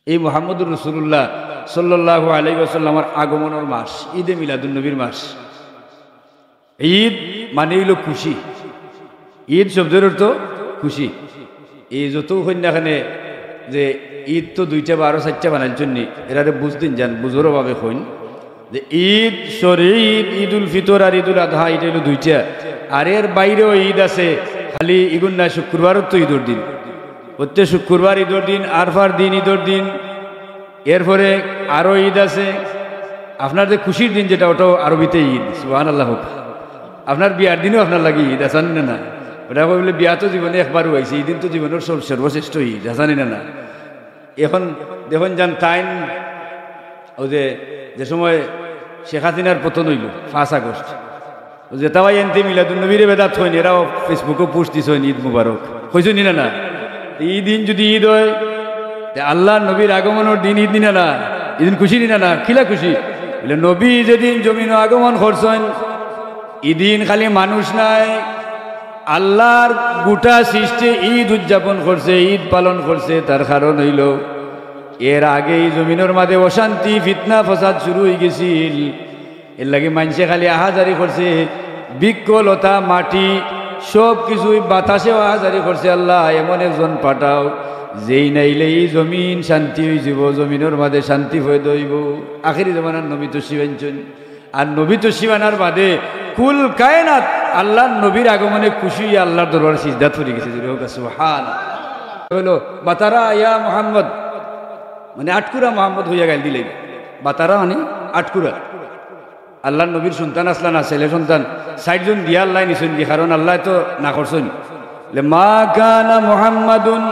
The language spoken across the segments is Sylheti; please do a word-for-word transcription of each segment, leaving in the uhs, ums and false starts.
এই মুহাম্মদুর রাসূলুল্লাহ সাল্লাল্লাহু আলাইহি ওয়াসাল্লামর আগমনর মাস, ঈদে মিলাদুন নবীর মাস। ঈদ মানে অইলো খুশি। ঈদ শব্দর অর্থ খুশি। এই যত কইন না কেনে যে ঈদ তো দুইটা বা আরো চাইরটা বানাইছইন নি, এরারে বুঝ দিন যান, বুঝর অভাবে কইন যে ঈদ শরয়ী ঈদ, ঈদুল ফিতর আর ঈদুল আদহা, ইটা অইলো দুইটা। আর এর বাইরেও ঈদ আছে, খালি ইগুন না, শুক্রবারও তো ঈদর দিন। প্রত্যেক শুক্রবার ঈদর দিন, আরফার দিন ঈদর দিন, এরপরে আরো ঈদ আছে। আপনার যে খুশির দিন যেটা, ওটাও আরবিতে ঈদ, সুবহানাল্লাহ হোক। আপনার বিয়ার দিনও আপনার লাগি ঈদ, আছে নি না? ওটা কইলে বিয়া তো জীবনে একবারও আইছে, এই দিন তো জীবনর সব-, সর্বশ্রেষ্ঠ ঈদ, আছে নি না? এখন দেখইন যান তাইন, ওই যে, যে সময় শেখ হাসিনার পতন অইলো পাঁচ আগস্ট, যেতা ভাই এনতে মিলাদুন নবীরে বেদাত কইন, এরাও Facebook-ও post দিছইন, "ঈদ মুবারক।" কইছইন নি না, না? তে ই দিন যুদি ঈদ অয়, তে আল্লার নবীর আগমনর দিন ঈদ নি না, না? ই দিন খুশি নি না, না? কিলা খুশি? বলে, নবী যেদিন জমিনো আগমন করছইন, ই দিন খালি মানুষ নায়, আল্লার গোটা সৃষ্টি ঈদ উদযাপন করছে, ঈদ পালন করছে। তার কারণ অইলো, এর আগে ই জমিনর মাঝে অশান্তি, ফিতনা, ফসাদ শুরু অইগেছিল। এরলাগি মানষে খালি আহাজারি করছে, বৃক্ষ, লতা, মাটি, সব কিছুই বাতাসেও আহাজারি করছে, "আল্লা, এমন একজন পাঠাও, যেইন আইলে ই জমিন শান্তি অইযিবো, জমিনর মাঝে শান্তি পয়দা অইবো।" আখেরি জমানার নবী তশরিফ আনছইন। আর নবী তশরিফ আনার বাদে কুল কায়নাত আল্লার নবীর আগমনে খুশি অইয়া আল্লার দরবারে সিজদাত পড়ি গেছে। জোরে হোক সুবহান। অইলো, "বাতারা ইয়া মুহাম্মদ", মানে আটকুরা মুহাম্মদ কইয়া গাইল দিলে। বাতারা মানে আটকুরা। আল্লার নবীর সন্তান আছলা না, ছেলে সন্তান, ষাইট জন দিয়া আল্লায় নিছইন গি, কারণ আল্লায় তো না করছইন। "মা কানা মুহাম্মাদুন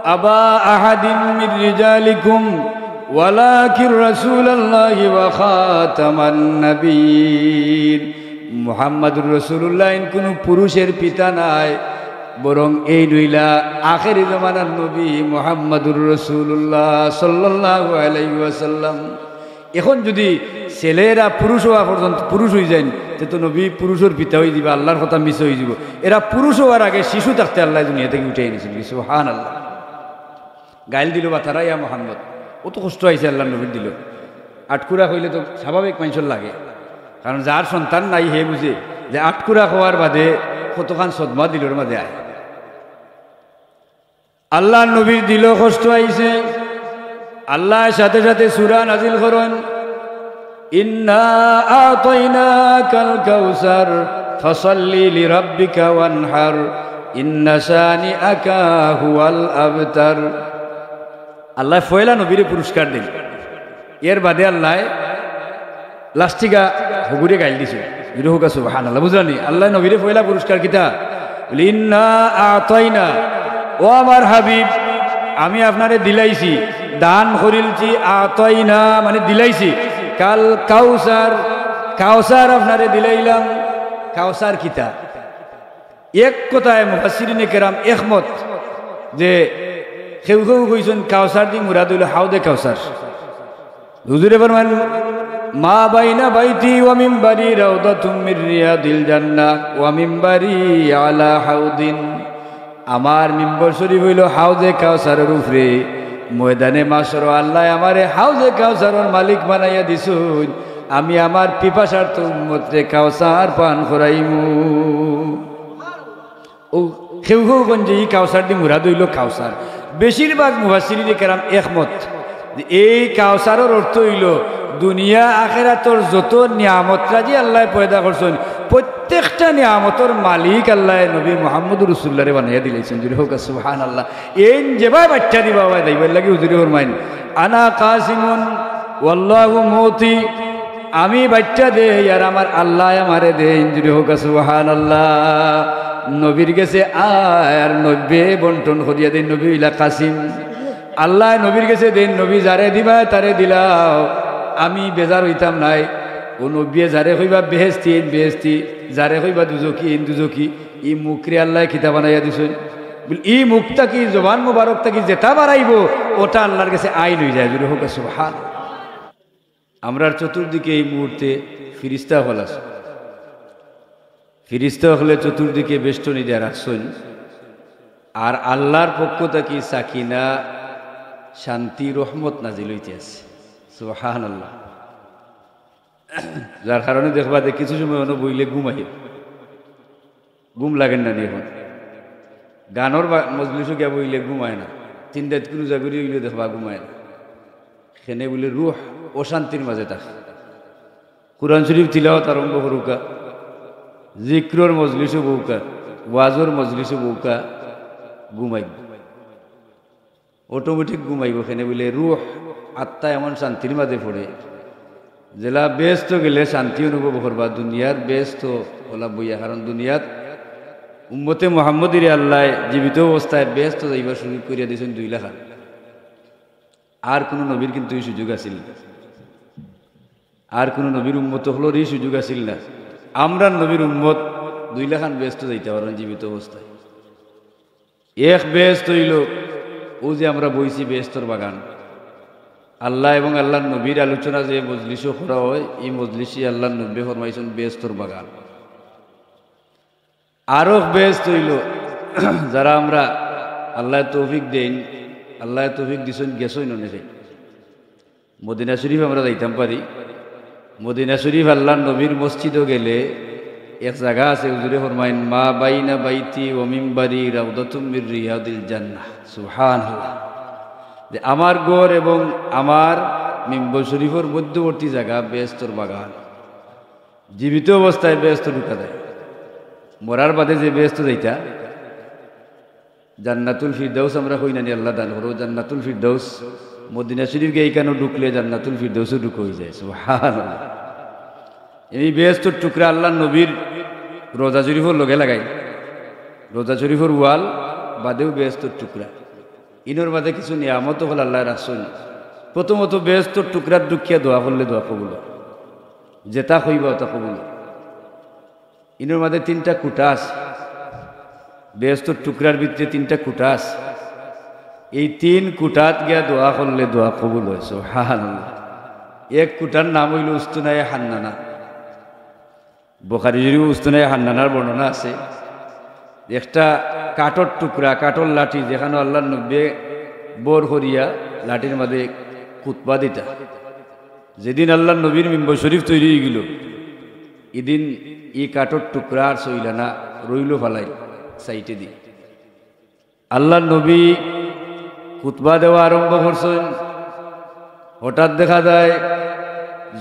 আবা আহাদিন মির রিজালিকুম ওয়ালাকিন রাসূলুল্লাহি ওয়া খাতামান নাবিয়্যিন।" মুহাম্মাদুর রাসূলুল্লাহ ইন কুনু পুরুষের পিতা নায়, বরং এইন অইলা আখেরি জমানার নবী মুহাম্মাদুর রাসূলুল্লাহ সাল্লাল্লাহু আলাইহি ওয়াসাল্লাম। এখন যুদি ছেলেরা পুরুষ অওয়া পর্যন্ত পুরুষ অইযাইন, তে তো নবী পুরুষর পিতা অইযিবা, আল্লার কথা মিছা অইযিবো। এরা পুরুষ অওয়ার আগে শিশু থাকতে আল্লায় দুনিয়া থাকি উঠাই নিছইন। সুবহানাল্লাহ। গাইল দিলো, "বাতারা ইয়া মুহাম্মদ।" অত কষ্ট আইছে আল্লার নবীর দিলো। আটকুরা কইলে তো স্বাভাবিক মানষর লাগে, কারণ যার সন্তান নাই হে বুঝে যে আটকুরা কওয়ার বাদে কতখান সদমা দিলর মাঝে আয়। আল্লার নবীর দিলো কষ্ট আইছে, আল্লায় সাথে সাথে সূরা নাজিল করইন, "ইন্না আতাইনাকাল কাউসার, ফাসাল্লি লিরাব্বিকা ওয়ানহার, ইন্না শানিআকা হুয়াল আবতার।" আল্লায় পয়লা নবীরে পুরস্কার দিল, এর বাদে আল্লায় লাস্টিকা হগুরে গাইল দিছে। জোরে হোক সুবহানাল্লাহ। বুঝলানি? আল্লায় নবীরে পয়লা পুরস্কার কিতা? বলে, "ইন্না আতাইনা", ও আমার হাবিব, আমি আপনারে দিলাইছি, দান করিলছি, আতাইনা মানে দিলাইছি, কাল কাউসার, কাউসার আপনারে দিলাইলাম। কাউসার কিতা? এক কথায় মুফাসসিরিনে কেরাম একমত যে কেউ কেউ কইছইন কাউসার দি মুরাদ অইলো হাউজে কাউসার। হুজুরে ফরমাইন, "মা বাইনা বাইতি ওয়া মিম্বারি রাউদাতুম মির রিয়াদিল জান্নাহ ওয়া মিম্বারি আলা হাউদিন।" আমার মিম্বর শরীফ অইলো হাউজে কাউসারর উপরে। ময়দানে মাশরো আল্লায় আমারে হাউজে কাউসারর মালিক বানাইয়া দিছইন। আমি আমার পিপাসার্ত উম্মতরে কাউসার পান করাইমু। ও কেউ কেউ কইন যে ই কাউসার দি মুরাদ অইলো কাউসার। বেশিরভাগ মুফাসসিরিনে কেরাম একমত যে এই কাউসারর অর্থ অইলো দুনিয়া আখেরাতর যত নিয়ামত রাজি আল্লায় পয়দা করছইন, প্রত্যেকটা নিয়ামতর মালিক আল্লায় নবী মুহাম্মদুর রাসূলুল্লাহরে বানাইয়া দিলাইছইন। জোরে হোক সুবহানাল্লাহ। এইন যেবায় বাইচ্চা দিবা অবায় দিবা, এরলাগি হুজুরে ফরমাইন, "আনা কাসিমুন ওয়াল্লাহু মুতি।" আমি বাইচ্চা দেই আর আমার আল্লায় আমারে দেইন। জোরে হোক সুবহানাল্লাহ। নবীর গেছে আয় আর নবীয়ে বন্টন করিয়া দেইন। নবী অইলা কাসিম। আল্লায় নবীর গেছে দেইন, নবী যারে দিবা তারে দিলাও, আমি বেজার অইতাম নায়। ও নবীয়ে যারে কইবা বেহেস্তি, এইন বেহেস্তি, যারে কইবা দুজখি, এইন দুজখি। ই মুখরে আল্লায় কিতা বানাইয়া দিছইন? বলে, ই মুখ থাকি, জবান মোবারক থাকি যেটা বারাইবো, ওটা আল্লার গেছে আইন অইযায়। জোরে হোক সুবহান। আমরার চতুর্দিকে এই মুহূর্তে ফিরিস্তা অকল আছে। ফিরিস্তা অকলে চতুর্দিকে বেষ্টনী দিয়া রাখছইন। আর আল্লার পক্ষ থাকি সাকিনা শান্তি, রহমত নাজিল অইতে আছে। সুবহানাল্লাহ। যার কারণে দেখবা যে কিছু সময় অনো বইলে ঘুম আহে, ঘুম লাগের না নি? অখন গানর বা-, মজলিসো গিয়া বইলে ঘুম আয় না, তিন রাইত কুনু জাগরি অইলেও দেখবা ঘুম আয় না। কেনে বুলে রুহ অশান্তির মাঝে থাকে। কোরআন শরীফ তিলাওয়াত আরম্ভ করুক্কা, জিক্রর মজলিসো বউক্কা, ওয়াজর মজলিসো বউক্কা, ঘুমাইব। অটোমেটিক ঘুমাইব। কেনে বুলে রুহ, আত্মা এমন শান্তির মাঝে পড়ে, যেলা বেহেস্তো গেলে শান্তি অনুভব করবা, দুনিয়ার বেহেস্তো অলা বইয়া। কারণ দুনিয়াত উম্মতে মুহাম্মদীরে আল্লায় জীবিত অবস্থায় বেহেস্তো যাইবার সুযোগ করিয়া দিছইন দুই লাখান। আর কুনু নবীর কিন্তু ই সুযোগ আছিল না। আর কুনু নবীর উম্মত অকলর ই সুযোগ আছিল না। আমরার নবীর উম্মত দুই লাখান বেহেস্তো যাইতা পারইন জীবিত অবস্থায়। এক বেহেস্ত অইলো, অউ যে আমরা বইছি বেহেস্তর বাগান। আল্লাহ এবং আল্লাহর নবীর আলোচনা যে মজলিসো করা অয়, ই মজলিসে আল্লাহর নবীয়ে ফরমাইছইন বেহেস্তর বাগান। আরক বেহেস্ত অইলো, যারা আমরা আল্লায় তৌফিক দেইন, আল্লায় তৌফিক দিছইন, গেছইন অনেকে। মদিনা শরীফ আমরা যাইতাম পারি। মদিনা শরীফ আল্লাহর নবীর মসজিদো গেলে এক জাগা আছে, হুজুরে ফরমাইন, "মা বাইনা বাইতি ওয়া মিম্বারি রাউদাতুম মির রিয়াদিল জান্নাহ।" সুবহানাল্লাহ। যে আমার ঘর এবং আমার মিম্বর শরীফর মধ্যবর্তী জাগা বেহেস্তর বাগান। জীবিত অবস্থায় বেহেস্তো ঢুকা যায়, মরার বাদে যে বেহেস্তো যাইতা, জান্নাতুল ফিরদাউস আমরা কই না নি, আল্লাহ দান করো জান্নাতুল ফিরদাউস। মদিনা শরীফ গিয়া ইখানো ঢুকলে জান্নাতুল ফিরদাউসো ঢুকা অইযায়। সুবহানাল্লাহ। এই বেহেস্তর টুকরা আল্লাহর নবীর রোজা শরীফর লগে লাগাই, রোজা শরীফর ওয়াল বাদেও বেহেস্তর টুকরা। ইনোর বাদে কিছু নিয়ামত অকল আল্লায় রাখছইন। প্রথমত বেহেস্তর টুকরার ঢুকিয়া দোয়া করলে দোয়া কবুল অয়, যেটা কইবা ওটা কবুল অয়। ইনোর মাঝে তিনটা কুটা আছে। বেহেস্তর টুকরার ভিতরে তিনটা কুটা আছে। এই তিন কুটাত গিয়া দোয়া করলে দোয়া কবুল অয়। সুবহানাল্লাহ। এক কুটার নাম অইলো উস্তুনায়ে হান্নানা। বুখারী শরীফো উস্তুনায়ে হান্নানার বর্ণনা আছে। একটা কাঠর টুকরা, কাঠর লাঠি, যেখানো আল্লাহর নবীয়ে বর করিয়া লাঠির মাঝে খুতবা দিতা। যেদিন আল্লাহর নবীর মিম্বর শরীফ তৈরি অইগেলো, ইদিন ই কাঠর টুকরা আর চইলা না, রইলো ফালাই সাইডেদি। আল্লাহর নবী খুতবা দেওয়া আরম্ভ করছইন, হঠাৎ দেখা যায়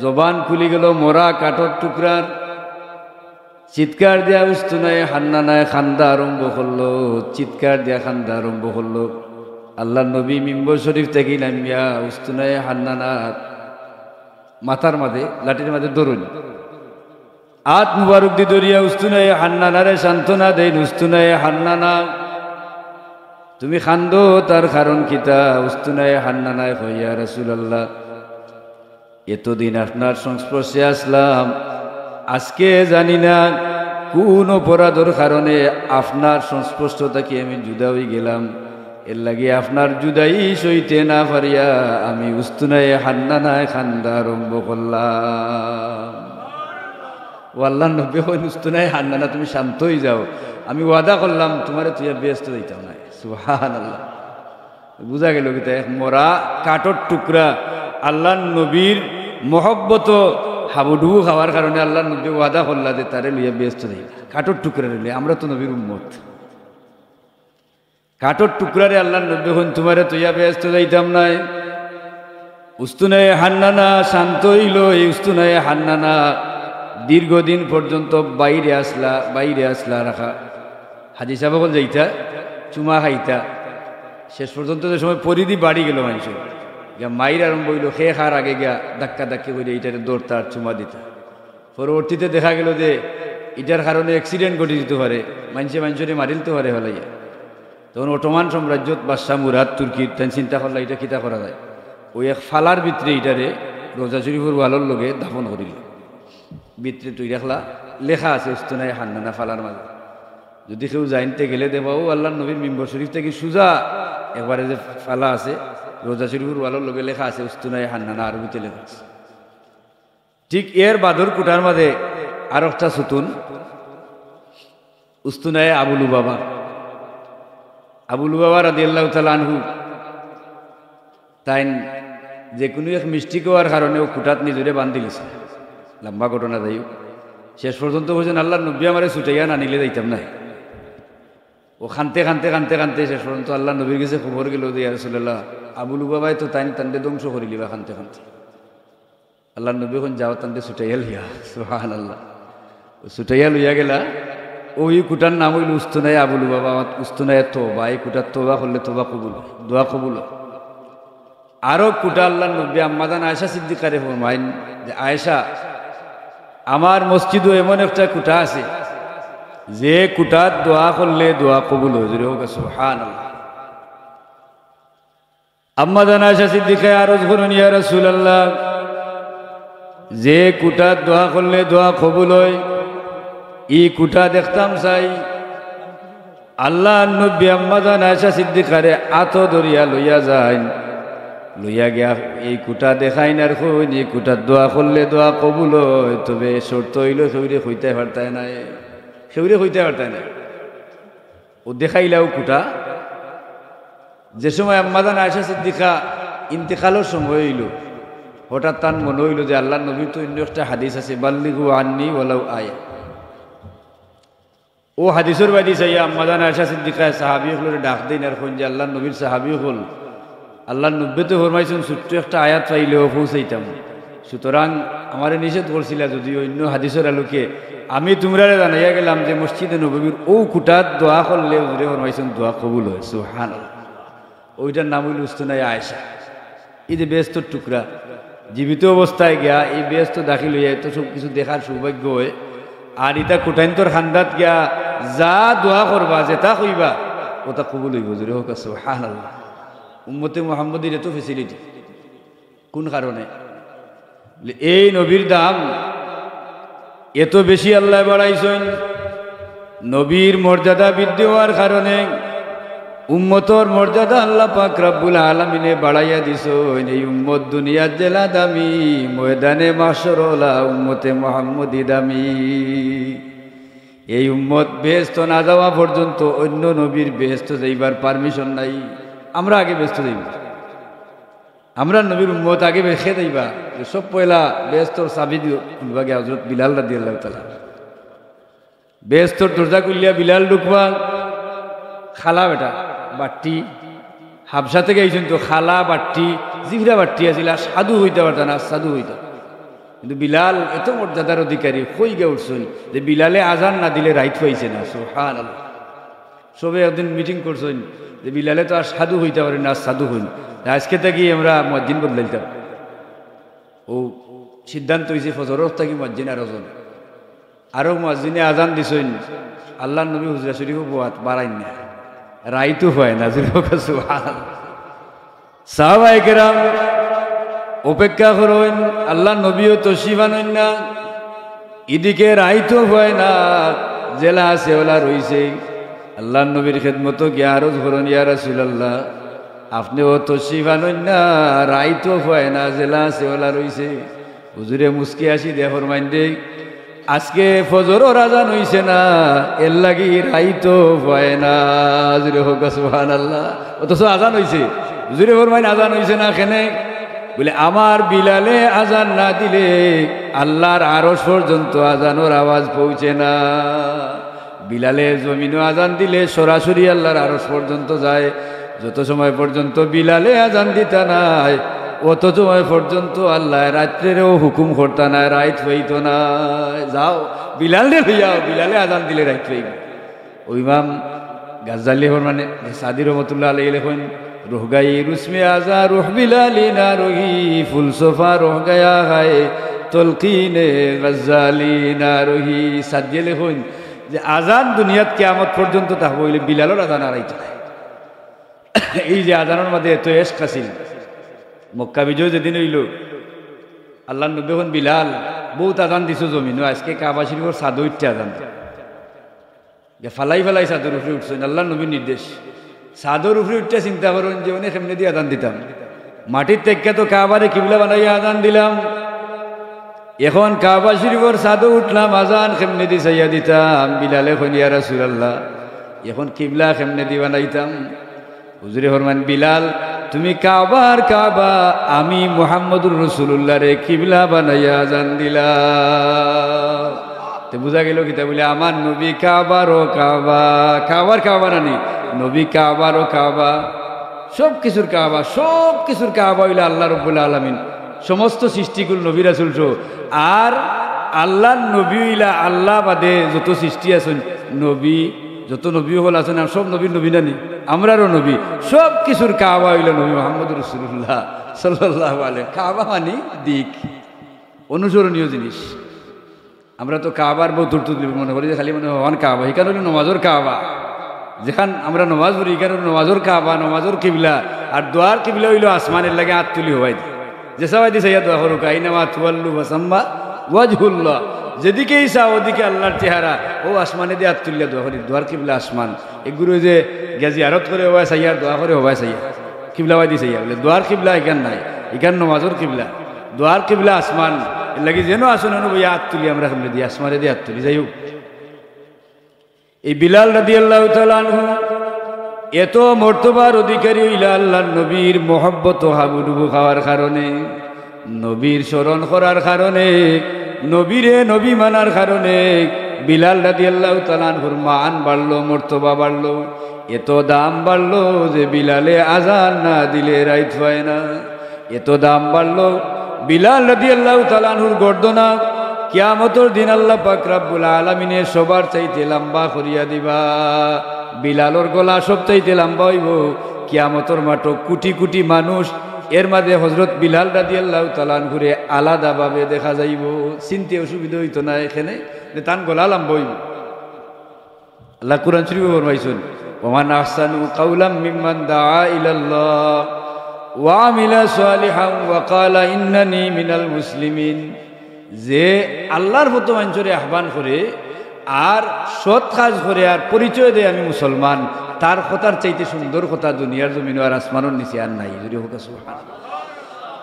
জবান খুলি গেলো মরা কাঠর টুকরার। চিৎকার দিয়া উস্তুনায়ে হান্নানায় কান্দা আরম্ভ করলো, চিৎকার দিয়া কান্দা আরম্ভ করলো। আল্লাহর নবী মিম্বর শরীফ থাকি নামিয়া উস্তুনায়ে হান্নানার মাথার মাঝে, লাঠির মাঝে ধরইন। আত মুবারকদি ধরিয়া উস্তুনায়ে হান্নানারে সান্ত্বনা দেইন, "উস্তুনায়ে হান্নানা, তুমি কান্দো, তার কারণ কিতা?" উস্তুনায়ে হান্নানায় কয়, "ইয়া রাসূলুল্লাহ, এতদিন আপনার সংস্পর্শে আসলাম, আজকে জানি না কোন অপরাধর কারণে আপনার সংস্পর্শ থাকি আমি জুদা অইগেলাম। এর লাগি আপনার জুদাই সইতে না পারিয়া আমি উস্তুনায়ে হান্নানায় কান্দা আরম্ভ করলাম।" ও আল্লাহর নবী কইন, "উস্তুনায়ে হান্নানা, তুমি শান্ত অইযাও, আমি ওয়াদা করলাম তুমারে থইয়া বেহেস্তো যাইতাম নায়।" সুবহানাল্লাহ। বুঝা গেলো কিতা, এক মরা কাঠর টুকরা আল্লাহর নবীর মহব্বতো হাবুডুবু খাওয়ার কারণে আল্লাহর নবীয়ে ওয়াদা করলা যে তারে লইয়া বেহেস্তো যাইবা। কাঠর টুকরারে লইয়া, আমরা তো নবীর উম্মত। কাঠর টুকরারে আল্লাহর নবীয়ে কইন, "তুমারে থইয়া বেহেস্তো যাইতাম নায়।" উস্তুনায়ে হান্নানা শান্ত অইলো। এই উস্তুনায়ে হান্নানা দীর্ঘদিন পর্যন্ত বাইরে আছলা, বাইরে আছলা রাখা। হাজি সাব অকল যাইতা, চুমা খাইতা। শেষ পর্যন্ত যে সময় পরিধি বাড়ি গেলো মানষর, গিয়া মাইর আরম্ভ অইলো, কে কার আগে গিয়া ধাক্কা ধাক্কি করিয়া ইটারে ধরতা আর চুমা দিতা। পরবর্তীতে দেখা গেলো যে ইটার কারণে accident ঘটি যিতো পারে, মানষে মানষরে মারিলতো পারে ফালাইয়া। তখন অটোমান সাম্রাজ্যত বাদশা মুরাদ তুর্কির, তাইন চিন্তা করলা, "ইটা কিতা করা যায়?" অউ এক ফালার ভিতরে ইটারে রোজা শরীফর ওয়ালর লগে দাফন করিল। ভিতরে থুই রাখলা, লেখা আছে উস্তুনায়ে হান্নানা ফালার মাঝে। যুদি কেউ যাইনতে গেলে দেখবা, অউ আল্লাহর নবীর মিম্বর শরীফ থাকি সুজা একবারে যে ফালা আছে, রোজা শরীফর ওয়ালর লগে লেখা আছে উস্তুনায়ে হান্নানা, আরবিতে লেখা আছে। ঠিক এর বাদর কুটার মাঝে আরকটা সুতুন, উস্তুনায়ে আবু লুবাবা। আবু লুবাবা রাদিয়াল্লাহু তাআলা আনহু তাইন যেকুনু এক মিষ্টি কওয়ার কারণে অউ খুটাত নিজরে বান্ধিলিছে। লম্বা ঘটনা যাই হোক, শেষ পর্যন্ত কইছইন, "আল্লার নবী আমারে ছুটাইয়া না নিলে যাইতাম নায়।" অউ কানতে কানতে কানতে কানতে শেষ পর্যন্ত আল্লার নবীর গেছে খবর গেলো যে, "ইয়া রাসুলাল্লাহ, আবু লুবাবায় তো তাইন তানরে ধ্বংস করিলিবা কানতে কানতে।" আল্লার নবী কইন, "যাও, তানরে ছুটাইয়া লইয়া।" সুবহানাল্লাহ। ছুটাইয়া লইয়া গেলা। অউ ই খুটার নাম অইলো উস্তুনায়ে আবু লুবাবা, উস্তুনায়ে তওবা। ই খুটাত তওবা করলে তওবা কবুল অয়, দোয়া কবুল অয়। আরো খুটা আল্লার নবী আম্মাজান আয়েশা সিদ্দিকারে ফরমাইন যে, "আয়েশা, আমার মসজিদো এমন একটা খুটা আছে, যে খুটাত দোয়া করলে দোয়া কবুল অয়।" জোরে কউক্কা সুবহানাল্লাহ। আম্মাজান আয়েশা সিদ্দিকায় আরজ করইন, "ইয়া রাসুলাল্লাহ, যে খুটাত দোয়া করলে দোয়া কবুল অয়, ই খুটা দেখতাম চাই।" আল্লার নবী আম্মাজান আয়েশা সিদ্দিকারে আতো ধরিয়া লইয়া যাইন। লইয়া গিয়া ই খুটা দেখাইন আর কইন, "ই খুটাত দোয়া করলে দোয়া কবুল অয়, তবে শর্ত অইলো কেউরে কইতায় পারতায় নায়, কেউরে কইতায় পারতায় নায়।" অউ দেখাইলা অউ খুটা। যে সময় আম্মাজান আয়েশা সিদ্দিকা ইন্তেকালর সময় অইলো, হঠাৎ তান মনো অইলো যে আল্লার নবীর তো অইন্য একটা হাদিস আছে, "বাল্লিগু আন্নি ওয়ালাউ আয়া।" অউ হাদিসর বায়দি চাইয়া আম্মাজান আয়েশা সিদ্দিকায় সাহাবী অকলরে ডাক দেইন আর কইন যে, "আল্লার নবীর সাহাবী অকল, আল্লার নবীয়ে তো ফরমাইছইন ছোট্ট একটা আয়াত পাইলেও পৌঁছাইতাম। সুতরাং আমারে নিষেধ করছিলা, যুদি অইন্য হাদিসর আলোকে আমি তুমরারে জানাইয়া গেলাম যে মসজিদে নববীর অউ খুটাত দোয়া করলে হুজুরে ফরমাইছইন দোয়া কবুল অয়।" সুবহানাল্লাহ। অউটার নাম অইলো উস্তুনায়ে আয়েশা। ই যে বেহেস্তর টুকরা, জীবিত অবস্থায় গিয়া ই বেহেস্তো দাখিল অইয়া এত সব কিছু দেখার সৌভাগ্য অয়। আর ইতা খুটাইন্তর কান্দাত গিয়া যা দোয়া করবা, যেতা কইবা, অতা কবুল অইবো। জোরে কউক্কা সুবহানাল্লাহ। উম্মতে মুহাম্মদীর এত facility। কুন কারণে? এই নবীর দাম এত বেশি আল্লায় বাড়াইছইন, নবীর মর্যাদা বৃদ্ধি অওয়ার কারণে উম্মতর মর্যাদা আল্লাহ পাক রাব্বুল আলামিনে বাড়াইয়া দিছইন। এই উম্মত দুনিয়াত যেলা দামি, ময়দানে মাহশর অলা উম্মতে মুহাম্মদী দামি। এই উম্মত বেহেস্তো না যাওয়া পর্যন্ত অইন্য নবীর বেহেস্তো যাইবার permission নাই। আমরা আগে বেহেস্তো যাইমু। আমরার নবীর উম্মত আগে বেহেস্তো যাইবা। সব পয়লা বেহেস্তর চাবি দিও, খুলবা গিয়া হযরত বিলাল রাদিয়াল্লাহু তাআলা। বেহেস্তর দরজা খুলিয়া বিলাল ঢুকবা, কালা বেটা, বাট্টি, হাবশা থাকি আইছইন তো, কালা বাট্টি, জিফরা বাট্টি আছিল, আর সাধু কইতা পারতা না, সাধু কইতা। কিন্তু বিলাল এত মর্যাদার অধিকারী, কই গিয়া উঠছইন যে বিলালে আজান না দিলে রাইত পাইছে না, সুবহানাল্লাহ। সবে একদিন meeting করছইন যে বিলালে তো আর সাধু কইতা পারে না, আর সাধু কইন। তে আইজকে থাকি আমরা মুয়াজ্জিন বদলাইতাম। অউ সিদ্ধান্ত অইছে ফজরর থাকি মুয়াজ্জিন আরোজন। আরো মুয়াজ্জিনে আজান দিছইন, আল্লার নবী হুজরা শরীফো বওয়াত, বারাইন না, রাইতো পায় না, জোরে কউক্কা সুবহানাল্লাহ। সাহাবায়ে কেরাম অপেক্ষা করইন, আল্লার নবীও তশরিফ আনইন না, ইদিকে রাইতো পায় না, যেলা আছে অলা রইছে। আল্লার নবীর খেদমতো গিয়া আরজ করইন, "ইয়া রাসুলাল্লাহ, আপনেও তশরিফ আনইন না, রাইতো পায় না, যেলা আছে অলা রইছে।" হুজুরে মুস্কি হাসি দিয়া ফরমাইন দে, "আইজকে ফজরর আজান অইছে না, এরলাগি রাইতো পায় না।" জোরে কউক্কা সুবহানাল্লাহ। অথচ আজান অইছে। হুজুরে ফরমাইন, "আজান অইছে না কেনে?" বলে, "আমার বিলালে আজান না দিলে আল্লার আরশ পর্যন্ত আজানর আওয়াজ পৌঁছে না।" বিলালে জমিনো আজান দিলে সরাসরি আল্লার আরশ পর্যন্ত যায়। যত সময় পর্যন্ত বিলালে আজান দিতা নায়, অত সময় পর্যন্ত আল্লায় রাত্রেরেও হুকুম করতা নায়, রাইত পাইতো নায়। যাও, বিলালরে লইয়া আও, বিলালে আজান দিলে রাইত পাইবো। অউ ইমাম গাজ্জালী ফরমাইন, সাদী রহমতুল্লাহ আলাইহি লেখইন, "রুহ গায়ী রুসমে আজা রুহ বিলালি না রহি, ফুলসফা রুহ গায়া হায় তলকিনে গাজ্জালি না রহি।" সাদিয়ে লেখইন যে আজান দুনিয়াত কিয়ামত পর্যন্ত থাকবো, অইলে বিলালর আজান আর আইতো নায়। এই যে আজানর মাঝে এত এশক আছিল, মক্কা বিজয় যেদিন অইলো, আল্লার নবী কইন, "বিলাল, বউত আজান দিছো জমিনো, আইজকে কাবা শরীফর ছাদো উঠিয়া আজান দে।" যে ফালাই ফালাই ছাদর উপরে উঠছইন, আল্লার নবীর নির্দেশ। ছাদর উপরে উঠিয়া চিন্তা করইন যে অনে কেমনেদি আজান দিতাম। মাটিত থাকিয়া তো কাবারে কিবলা বানাইয়া আজান দিলাম, এখন কাবা শরীফর ছাদো উঠলাম, আজান কেমনেদি চাইয়া দিতাম? বিলালে কইন, "ইয়া রাসুলাল্লাহ, এখন কিবলা কেমনেদি বানাইতাম?" হুজুরে ফরমাইন, "বিলাল, তুমি কাবার কাবা, আমি মুহাম্মদুর রাসূলুল্লাহরে কিবলা বানাইয়া আজান দিলাম। তে বুঝা গেল কিতা? বলে, আমার নবী কাবারও কাবা, কাবার কাবা নানি, নবী কাবারও কাবা, সব কিছুর কাবা, সব কিছুর কাবা অইলা আল্লাহ রব্বুল আলামিন। সমস্ত সৃষ্টিকুল নবী রাসূল সহ। আর আল্লাহর নবী অইলা আল্লাহ বাদে যত সৃষ্টি আছইন, নবী, যত নবী অকল আছইন, আর সব নবীর নবী নানি, আমরারও নবী। সব কিছুর কাবা অইলা নবী মুহাম্মদুর রাসূলুল্লাহ সাল্লাল্লাহু আলাইহি। কাবা মানি দিক, অনুসরণীয় জিনিস। আমরা তো কাবার বউত দূর তুলি মনে করি যে খালি মনে হয় অখান কাবা, ইখান অইলো নমাজর কাবা। যেখান আমরা নমাজ পড়ি, ইখান অইলো নমাজর কাবা, নমাজর কিবলা। আর দোয়ার কিবলা অইলো আসমান, এর লাগি আত তুলি হবায়দি। যে সবায়দি চাইয়া দোয়া করুক, "আইনামা তুওয়াল্লু ফাসাম্মা ওয়াজহুল্লাহ।" যেদিকেই চাও, ওদিকে আল্লাহর চেহারা। অউ আসমানেদি আত তুলিয়া দোয়া করি, দোয়ার কিবলা আসমান। এগুরে যে গিয়া জিয়ারত করে হবায় চাইয়া, দোয়া করে হবায় চাইয়া, কিবলাবায়দি চাইয়া। বলে, দোয়ার কিবলা ইখান নায়, ইখান নমাজর কিবলা। দোয়ার কিবলা আসমান। এর লাগি যেন আছইন, অনো বইয়া আত তুলি আমরা, কেমনে দি আসমানেদি আত তুলি। যাই হোক, এই বিলাল রাদিয়াল্লাহু তাআলা আনহু এত মর্তবার অধিকারী অইলা আল্লাহর নবীর মহব্বত হাবুডুবু খাওয়ার কারণে, নবীর স্মরণ করার কারণে, নবীরে নবী মানার কারণে বিলাল রাদিয়াল্লাহু তাআলা আনহুর মান বাড়লো, মর্তবা বাড়লো। এত দাম বাড়লো যে বিলালে আজান না দিলে রাইত পায় না। এত দাম বাড়লো, বিলাল রাদিয়াল্লাহু তাআলা আনহুর গর্দনা কিয়ামতর দিন আল্লাহ পাক রাব্বুল আলামিনে সবার চাইতে লম্বা করিয়া দিবা। বিলালর গলা সব চাইতে লম্বা অইবো। কিয়ামতর মাঠো কোটি কোটি মানুষ, এর মাঝে হযরত বিলাল রাদিয়াল্লাহু তাআলা আনহুরে আলাদাভাবে দেখা যাইবো। চিনতে অসুবিধা অইতো না এখানে, যে তান গলা লম্বা অইবো। আল্লাহ কুরআন শরীফে ফরমাইছইন, "ওমান আহসানু কাওলাম মিম্মান দাআ ইলাল্লাহ ওয়া আমিলা সালিহান ওয়া ক্বালা ইন্নানি মিনাল মুসলিমিন।" যে আল্লাহর পথো মানষরে আহ্বান করে আর সৎ কাজ করে আর পরিচয় দেয়, "আমি মুসলমান", তার কথার চাইতে সুন্দর কথা দুনিয়ার জমিনো আর আসমানর নিচে আর নাই। জোরে হোক সুবহানাল্লাহ।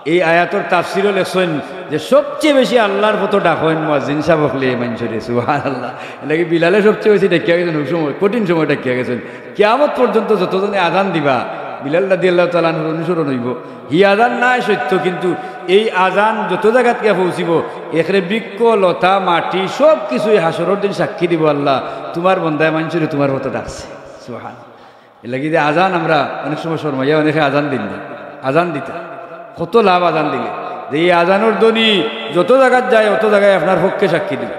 এই আয়াতর তাফসিরও লেখছইন যে সবচেয়ে বেশি আল্লাহর পথো ডাকইন মুয়াজ্জিন সাব অকলে মানষরে। সুবহানাল্লাহ। এর লাগি বিলালে সবচেয়ে বেশি ডাকিয়া গেছইন, অউ সময়, কঠিন সময় ডাকিয়া গেছইন। কিয়ামত পর্যন্ত যতজনে আজান দিবা, বিলাল রাদিয়াল্লাহু তাআলা আনহুর অনুসরণ অইবো। হি আজান নায় সত্য, কিন্তু এই আজান যত জাগাত গিয়া পৌঁছিবো, একরে বৃক্ষ, লতা, মাটি সব কিছুই হাশরর দিন সাক্ষী দিবো, "আল্লাহ, তুমার বন্দায় মানষরে তুমার পথো ডাকছে।" সুবহানাল্লাহ। এর লাগি যে আজান আমরা অনেক সময় শরমাইয়া অনেকে আজান দিন না, আজান দিতা। কত লাভ আজান দিলে, যে এই আজানর ধ্বনি যত জাগাত যায়, অত জাগায় আপনার পক্ষে সাক্ষী দিল।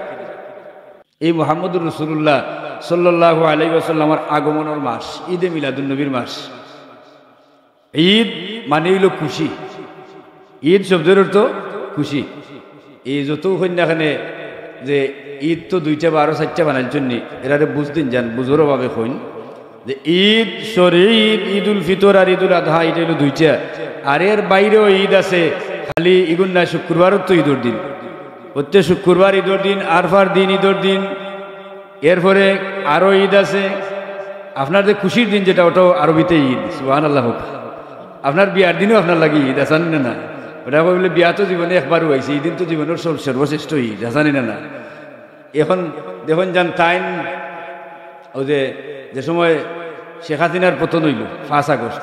এই মুহাম্মদুর রাসূলুল্লাহ সাল্লাল্লাহু আলাইহি ওয়াসাল্লামর আগমনর মাস, ঈদে মিলাদুন নবীর মাস। ঈদ মানে অইলো খুশি। ঈদ শব্দর অর্থ খুশি। এই যত কইন না কেনে যে ঈদ তো দুইটা বা আরো চাইরটা বানাইছইন নি, এরারে বুঝ দিন যান, বুঝর অভাবে কইন যে ঈদ, শরয়ী ঈদ, ঈদুল ফিতর আর ঈদুল আদহা, ইটা অইলো দুইটা। আর এর বাইরেও ঈদ আছে, খালি ইগুন না, শুক্রবারও তো ঈদর দিন, প্রত্যেক শুক্রবার ঈদর দিন, আরফার দিন ঈদর দিন, এরপরে আরো ঈদ আছে। আপনার যে খুশির দিন যেটা, ওটাও আরবিতে ঈদ। সুবহানাল্লাহ হোক। আপনার বিয়ার দিনও আপনার লাগি ঈদ, আছে নি না? ওটা কইলে বিয়া তো জীবনে একবারউ আইছে, এই দিন তো জীবনর সব সর্বশ্রেষ্ঠ ঈদ, আছে নি না? এখন দেখইন যান তাইন, অউ যে, যে সময় শেখ হাসিনার পতন অইলো পাঁচ আগস্ট,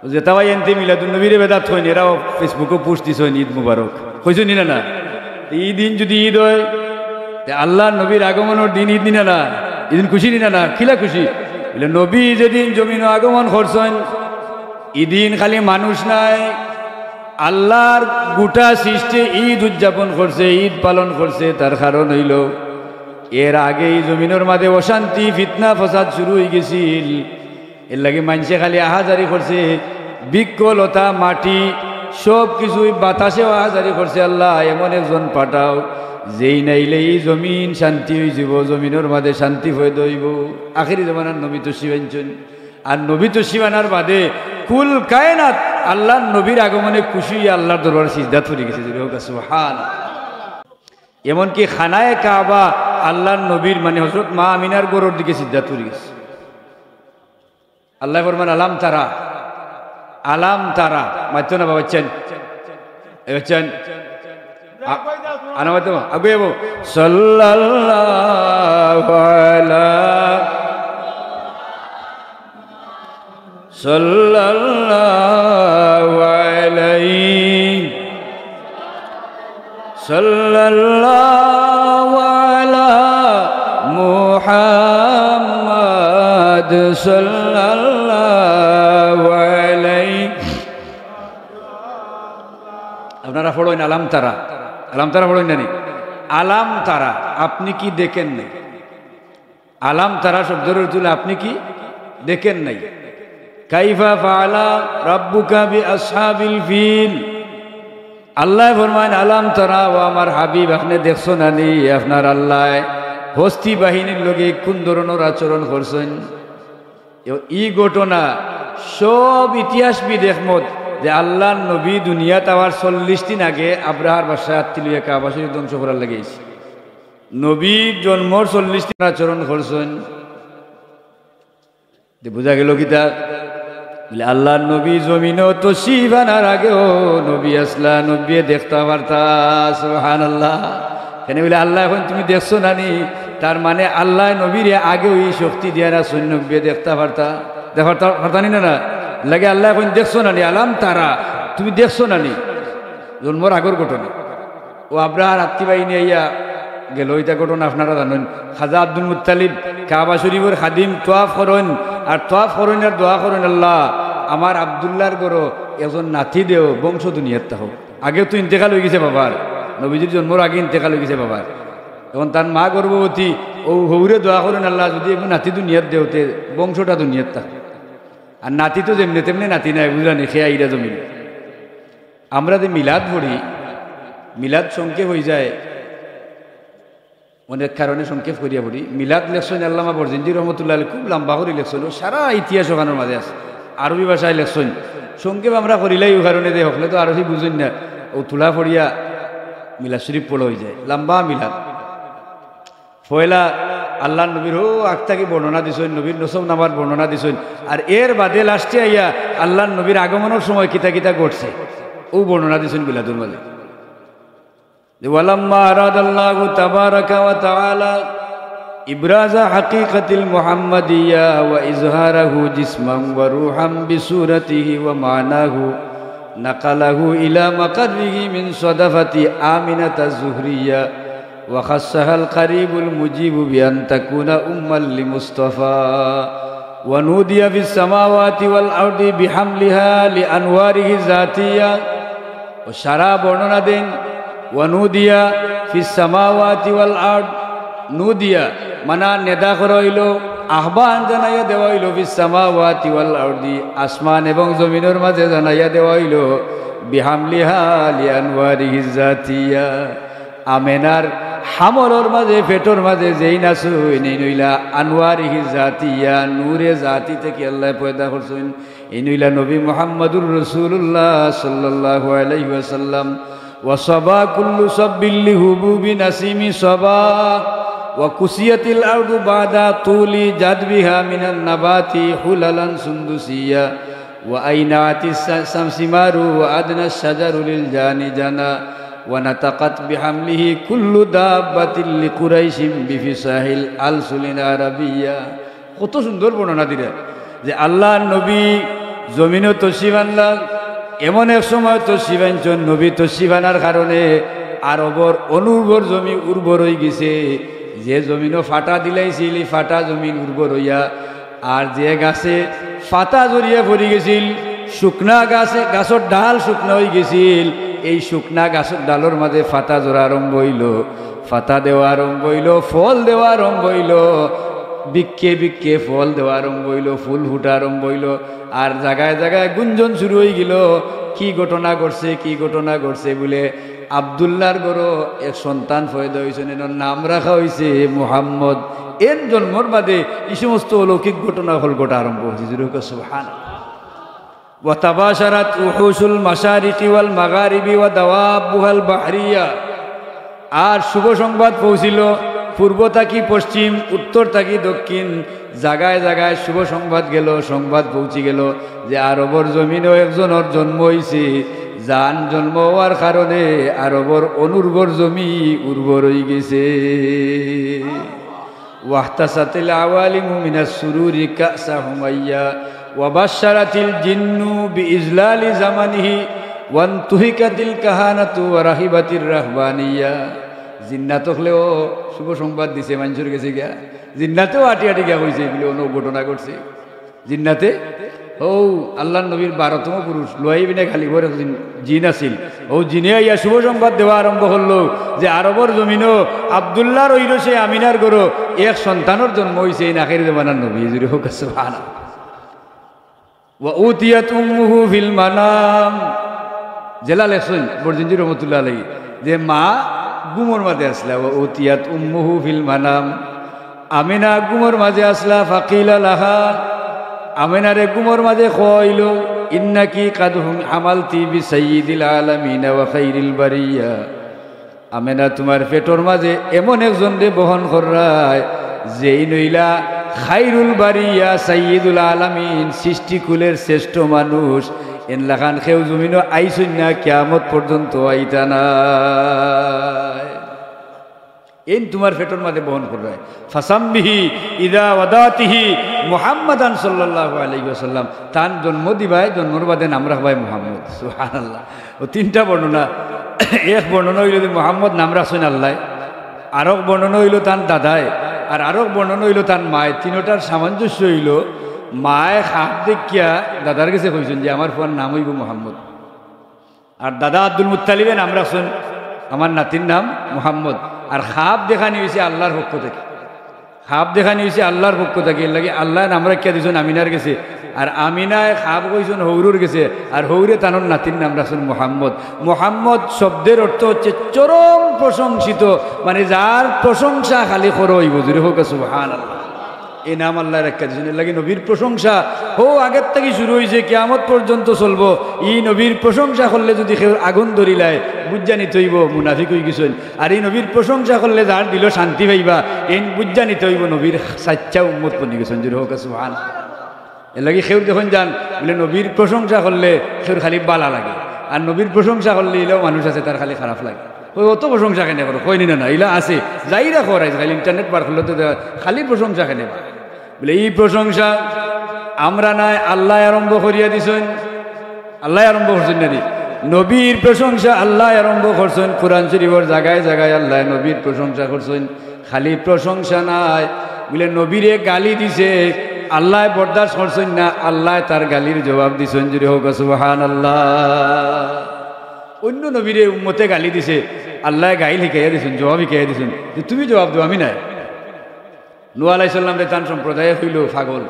যেতা ভাই এনতে মিলাদুন নবীরে বেদাত কইন, এরাও Facebook-ও post দিছইন, "ঈদ মুবারক।" কইছইন নি না? তে ই দিন যুদি ঈদ অয়, তে আল্লাহর নবীর আগমনর দিন ঈদ নি না? ই দিন খুশি নি না? কিলা খুশি? বলে, নবী যেদিন জমিনো আগমন করছইন, ই দিন খালি মানুষ নায়, আল্লাহর গোটা সৃষ্টি ঈদ উদযাপন করছে, ঈদ পালন করছে। তার কারণ অইলো, এর আগে ই জমিনর মাঝে অশান্তি, ফিতনা, ফসাদ শুরু অইগেছিল। এর লাগি মানষে খালি আহাজারি করছে, বৃক্ষ, লতা, মাটি, সব কিছুই বাতাসেও আহাজারি করছে, "আল্লাহ, এমন একজন পাঠাও, যেইন আইলে ই জমিন শান্তি অইযিবো, জমিনর মাঝে শান্তি পয়দা অইবো।" আখেরি জমানার নবী তশরিফ আনছইন। আর নবী তশরিফ আনার বাদে কুল কায়নাত আল্লাহর নবীর আগমনে খুশি অইয়া আল্লাহর দরবারে সিজদাত পড়ি গেছে। জোরে হোক সুবহান। এমনকি খানায়ে কাবা আল্লাহর নবীর, মানে হযরত মা আমিনার ঘরর দিকে সিজদাত পড়ি গেছে। আল্লায় ফরমান, "আলাম তারা, আলাম তারা।" মাতইন না বাবা, চাইন। এ চাইন। আ-, আনা মাতইন না। আগে যাইবো। সাল্লাল্লাহু আলা, সাল্লাল্লাহু সাল্লাল্লাহু আলা মুহাম্মাদ সাল্লাল্লাহু আলাইহি। আপনারা পড়ইন আলাম তারা, আলাম তারা পড়ইন না নি? আলাম তারা, আপনি কি দেখেন নাই? আলাম তারা শব্দর অর্থ অইলো আপনি কি দেখেন নাই? কাইফা ফাআলা রাব্বুকা বি আসহাবিল ফিল। আল্লায় ফরমাইন, আলাম তারা, ও আমার হাবিব, আপনে দেখছো না নি আপনার আল্লায় হস্তি বাহিনীর লগে কুন ধরনর আচরণ করছইন? এ-, ই ঘটনা সব ইতিহাসবিদ একমত যে আল্লার নবী দুনিয়াত আওয়ার চল্লিশ দিন আগে আব্রাহার বাদশায় হাত্তি লইয়া কাবা শরীফ ধ্বংস করার লাগি আইছে। নবীর জন্মর চল্লিশ দিন আচরণ করছইন। তে বুঝা গেল কিতা? বলে, আল্লার নবী জমিনো তশরিফ আনার আগেও নবী আছলা, নবীয়ে দেখতা পারতা। সুবহানাল্লাহ। কেনে বলে, আল্লায় কইন, তুমি দেখছো না নি? তার মানে আল্লায় নবীরে আগেও ই শক্তি দিয়া রাখছইন, নবীয়ে দেখতা পারতা। দেখতা পারতা নি না, না? লাগে আল্লায় কইন, দেখছো না নি? আলাম তারা, তুমি দেখছো না নি? জন্মর আগর ঘটনা। ও আব্রাহার হাত্তি বাহিনী আইয়া গেল, ইটা ঘটনা আপনারা জানইন। খাজা আব্দুল মুত্তালিব কাবা শরীফর খাদিম, তোয়াফ করইন, আর তোয়াফ করইন আর দোয়া করইন, আল্লাহ, আমার আব্দুল্লাহর ঘরো একজন নাতি দেও, বংশ দুনিয়াত থাকউক। আগে তো ইন্তেকাল অইগেছে বাবার, নবীজির জন্মর আগে ইন্তেকাল অইগেছে বাবার। এখন তার মা গর্ভবতী, ও হউরে দোয়া করইন, আল্লাহ, যদি একজন নাতি দুনিয়াত দেও, তে বংশটা দুনিয়াত থাকউক। আর নাতি তো যেমনে তেমনে নাতি নায়, বুঝলা নি, খেয়া ইরা জমিন। আমরা যে মিলাদ পড়ি, মিলাদ সংক্ষেপ অইযায়, অনেক কারণে সংক্ষেপ করিয়া পড়ি। মিলাদ লেখছইন আল্লামা বরজিনজি রহমতুল্লাহ আলাইহি, খুব লম্বা করি লেখছইন, ও সারা ইতিহাস ওখানর মাঝে আছে, আরবি ভাষায় লেখছইন। সংক্ষেপ আমরা করিলাই ও কারণে যে হকলে তো আরবি বুঝইন না, ও তুলা পড়িয়া মিলাদ শরীফ পড়া অইযায়, লম্বা মিলাদ। পয়লা আল্লার নবীর ও আগ থাকি বর্ণনা দিছইন, নবীর নসব নামার বর্ণনা দিছইন, আর এর বাদে লাস্টে আইয়া আল্লার নবীর আগমনর সময় কিতা কিতা ঘটছে, ও বর্ণনা দিছইন মিলাদর মাঝে। ولما أراد الله تبارك وتعالى إبراز حقيقة المحمدية وإظهاره جسما وروحا بصورته ومعناه، نقله إلى مقره من صدفة آمنة الزهرية، وخصها القريب المجيب بأن تكون أما لمصطفى، ونودي في السماوات والأرض بحملها لأنواره الذاتية। ও সারা বর্ণনা দেন, ونودي في السماوات والأرض، নুদিয়া, মানা নেদা করা অইলো, আহ্বান জানাইয়া দেওয়া অইলো, في السماوات والأرض، আসমান এবং জমিনর মাঝে জানাইয়া দেওয়া অইলো, بحملها لأنواره الذاتية। আমেনার হামলর মাঝে, পেটর মাঝে যেইন আছইন, এইন অইলা আনওয়ারিহি জাতিয়া, নূরে জাতি থাকি আল্লায় পয়দা করছইন। এইন অইলা নবী মুহাম্মাদুর রাসূলুল্লাহ সাল্লাল্লাহু আলাইহি ওয়াসাল্লাম। وصبا كل صب لهبوب نسيم صبا، وكسيت الأرض بعد طول جدبها من النبات حللا سندسيا، وأينعت الس-، الثمار وأدنى الشجر للجان جنى، ونطقت بحمله كل دابة لقريش بفصاح الألسن العربية। কত সুন্দর বর্ণনা দিরা যে আল্লার নবী জমিনো তশরিফ আনলা, এমন এক সময় তশরিফ আনছইন, নবী তশরিফ আনার কারণে আরবর অনুর্বর জমি উর্বর অইগেছে। যে জমিনো ফাটা দিলাইছিল, ই ফাটা জমিন উর্বর অইয়া, আর যে গাছে ফাতা ঝরিয়া পড়ি গেছিল, শুকনা গাছে, গাছর ডাল শুকনা অইগেছিল, এই শুকনা গাছর ডালর মাঝে ফাতা ঝরা আরম্ভ অইলো, ফাতা দেওয়া আরম্ভ অইলো, ফল দেওয়া আরম্ভ অইলো, বিক্ষে বিক্ষে ফল দেওয়া আরম্ভ অইলো, ফুল ফুটা আরম্ভ অইলো, আর জাগায় জাগায় গুঞ্জন শুরু অইগেলো, কি ঘটনা ঘটছে, কি ঘটনা ঘটছে বুলে। আব্দুল্লাহর ঘরো এক সন্তান পয়দা অইছইন, এনর নাম রাখা অইছে মুহাম্মদ। এন জন্মর বাদে ই সমস্ত অলৌকিক ঘটনা অকল ঘটা আরম্ভ অইছে। জোরে কও সুবহানাল্লাহ। وتباشرت وحوش المشارق والمغارب ودوابها البحرية। আর শুভ সংবাদ পৌঁছিল পূর্ব থাকি পশ্চিম, উত্তর থাকি দক্ষিণ, জাগায় জাগায় শুভ সংবাদ গেলো, সংবাদ পৌঁছি গেলো যে আরবর জমিনো একজনর জন্ম অইছে, যান জন্ম অওয়ার কারণে আরবর অনুর্বর জমি উর্বর অইগেছে। واحتست العوالم من السرور كأس حمية، وبشرت الجن بإذلال زمنه ওয়ান তুহিকাতিল কাহানাতু ওয়া রাহিবাতির রাহবানিয়া। জিন্নাত অকলেও শুভ সংবাদ দিছে মানষর গেছে গিয়া। জিন্নাতেও আটি আটি গিয়া কইছে, বুলে অনো ঘটনা ঘটছে। জিন্নাতে, অউ আল্লার নবীর বারোতম পুরুষ লুয়াই ইবনে গালিবর এক জিন, জিন আছিল। অউ জিনে আইয়া শুভ সংবাদ দেওয়া আরম্ভ করলো যে আরবর জমিনো আব্দুল্লাহর ঔরসে আমিনার ঘরো এক সন্তানর জন্ম অইছে, এইন আখেরি জমানার নবী। জুরে কউক্কা সুবহানাল্লাহ। ওয়া উতিয়াত উম্মুহু ফিল মানাম। যেলা লেখছইন বরজিনজি রহমতুল্লাহ আলাইহি, যে মা ঘুমর মাঝে আছলা, ওয়া উতিয়াত উম্মুহু ফিল মানাম। আমিনা ঘুমর মাঝে আছলা, ফাকিলা লাহা, আমিনারে ঘুমর মাঝে কওয়া অইলো, ইন্নাকি কাদ হুম-, হামালতি বি সাইয়্যিদিল আলামিনা ওয়া খাইরিল বারিয়া। আমেনা, তুমার পেটর মাঝে এমন একজনরে বহন কররায়, যেইন অইলা খাইরুল বারিয়া, সাইয়্যিদুল আলামিন, সৃষ্টিকুলের শ্রেষ্ঠ মানুষ। এইন লাখান কেউ জমিনো আইছইন না, কিয়ামত পর্যন্ত আইতা নায়। এইন তুমার পেটর মাঝে বহন কররায়। ফাসাম্মিহি ইদা ওয়াদাতিহি মুহাম্মাদান সাল্লাল্লাহু আলাইহি ওয়াসাল্লাম। তান জন্ম দিবায়, জন্মর বাদে নাম রাখবায় মুহাম্মদ। সুবহানাল্লাহ। অউ তিনটা বর্ণনা। এক বর্ণনা অইলো যে মুহাম্মদ নাম রাখছইন আল্লায়, আরক বর্ণনা অইলো তান দাদায়, আর আরক বর্ণনা অইলো তান মায়। তিনোটার সামঞ্জস্য অইলো মায় খাব দেখিয়া দাদার গেছে কইছইন যে, "আমার ফুয়ার নাম অইবো মুহাম্মদ।" আর দাদা আব্দুল মুত্তালিবে নাম রাখছইন, "আমার নাতির নাম মুহাম্মদ।" আর খাব দেখানি অইছে আল্লার পক্ষ থাকি। খাব দেখানি অইছে আল্লার পক্ষ থাকি, এরলাগি আল্লায় নাম রাখিয়া দিছইন আমিনার গেছে। আর আমিনায় খাব কইছইন হউরর গেছে, আর হউরে তানর নাতির নাম রাখছইন মুহাম্মদ। মুহাম্মদ শব্দের অর্থ অইছে চরম প্রশংসিত, মানে যার প্রশংসা খালি করা অইবো। জুরে কউক্কা সুবহানাল্লাহ। এই নাম আল্লায় রাখিয়া দিছইন, এরলাগি নবীর প্রশংসা অউ আগের থাকি শুরু অইছে, কিয়ামত পর্যন্ত চলবো। ই নবীর প্রশংসা করলে যুদি কেউর আগুন ধরিলায়, বুঝিয়া নিতে অইবো মুনাফিক অইগেছইন। আর ই নবীর প্রশংসা করলে যার দিলো শান্তি পাইবা, এইন বুঝিয়া নিতে অইবো নবীর সাচ্চা উম্মত বনিগেছইন। জুরে কউক্কা সুবহানাল্লাহ। এরলাগি কেউর দেখইন যান, বুলে নবীর প্রশংসা করলে কেউর খালি বালা লাগে, আর নবীর প্রশংসা করলে ইলাও মানুষ আছে তার খালি খারাপ লাগে। কই, "অত প্রশংসা কেনে করো?" কইনি না, না, ইলা আছে। যাইরা কর আইজ, খালি internet বার করলে তো দেখা, খালি প্রশংসা কেনে বা? বুলে, "ই প্রশংসা আমরা নায়, আল্লায় আরম্ভ করিয়া দিছইন।" আল্লায় আরম্ভ করছইন না নি? নবীর প্রশংসা আল্লায় আরম্ভ করছইন। কোরআন শরীফর জাগায় জাগায় আল্লায় নবীর প্রশংসা করছইন। খালি প্রশংসা নায়, বুলে নবীরে গালি দিছে, আল্লায় বরদাস্ত করছইন না, আল্লায় তার গালির জবাব দিছইন। জুরে কউক্কা সুবহানাল্লাহ। অইন্য নবীরে উম্মতে গালি দিছে, আল্লায় গাইল হিকাইয়া দিছইন, জবাব হিকাইয়া দিছইন যে, "তুমি জবাব দেও, আমি নায়।" নূহ আলাইহিস সালামরে তান সম্প্রদায়ে কইলো পাগল।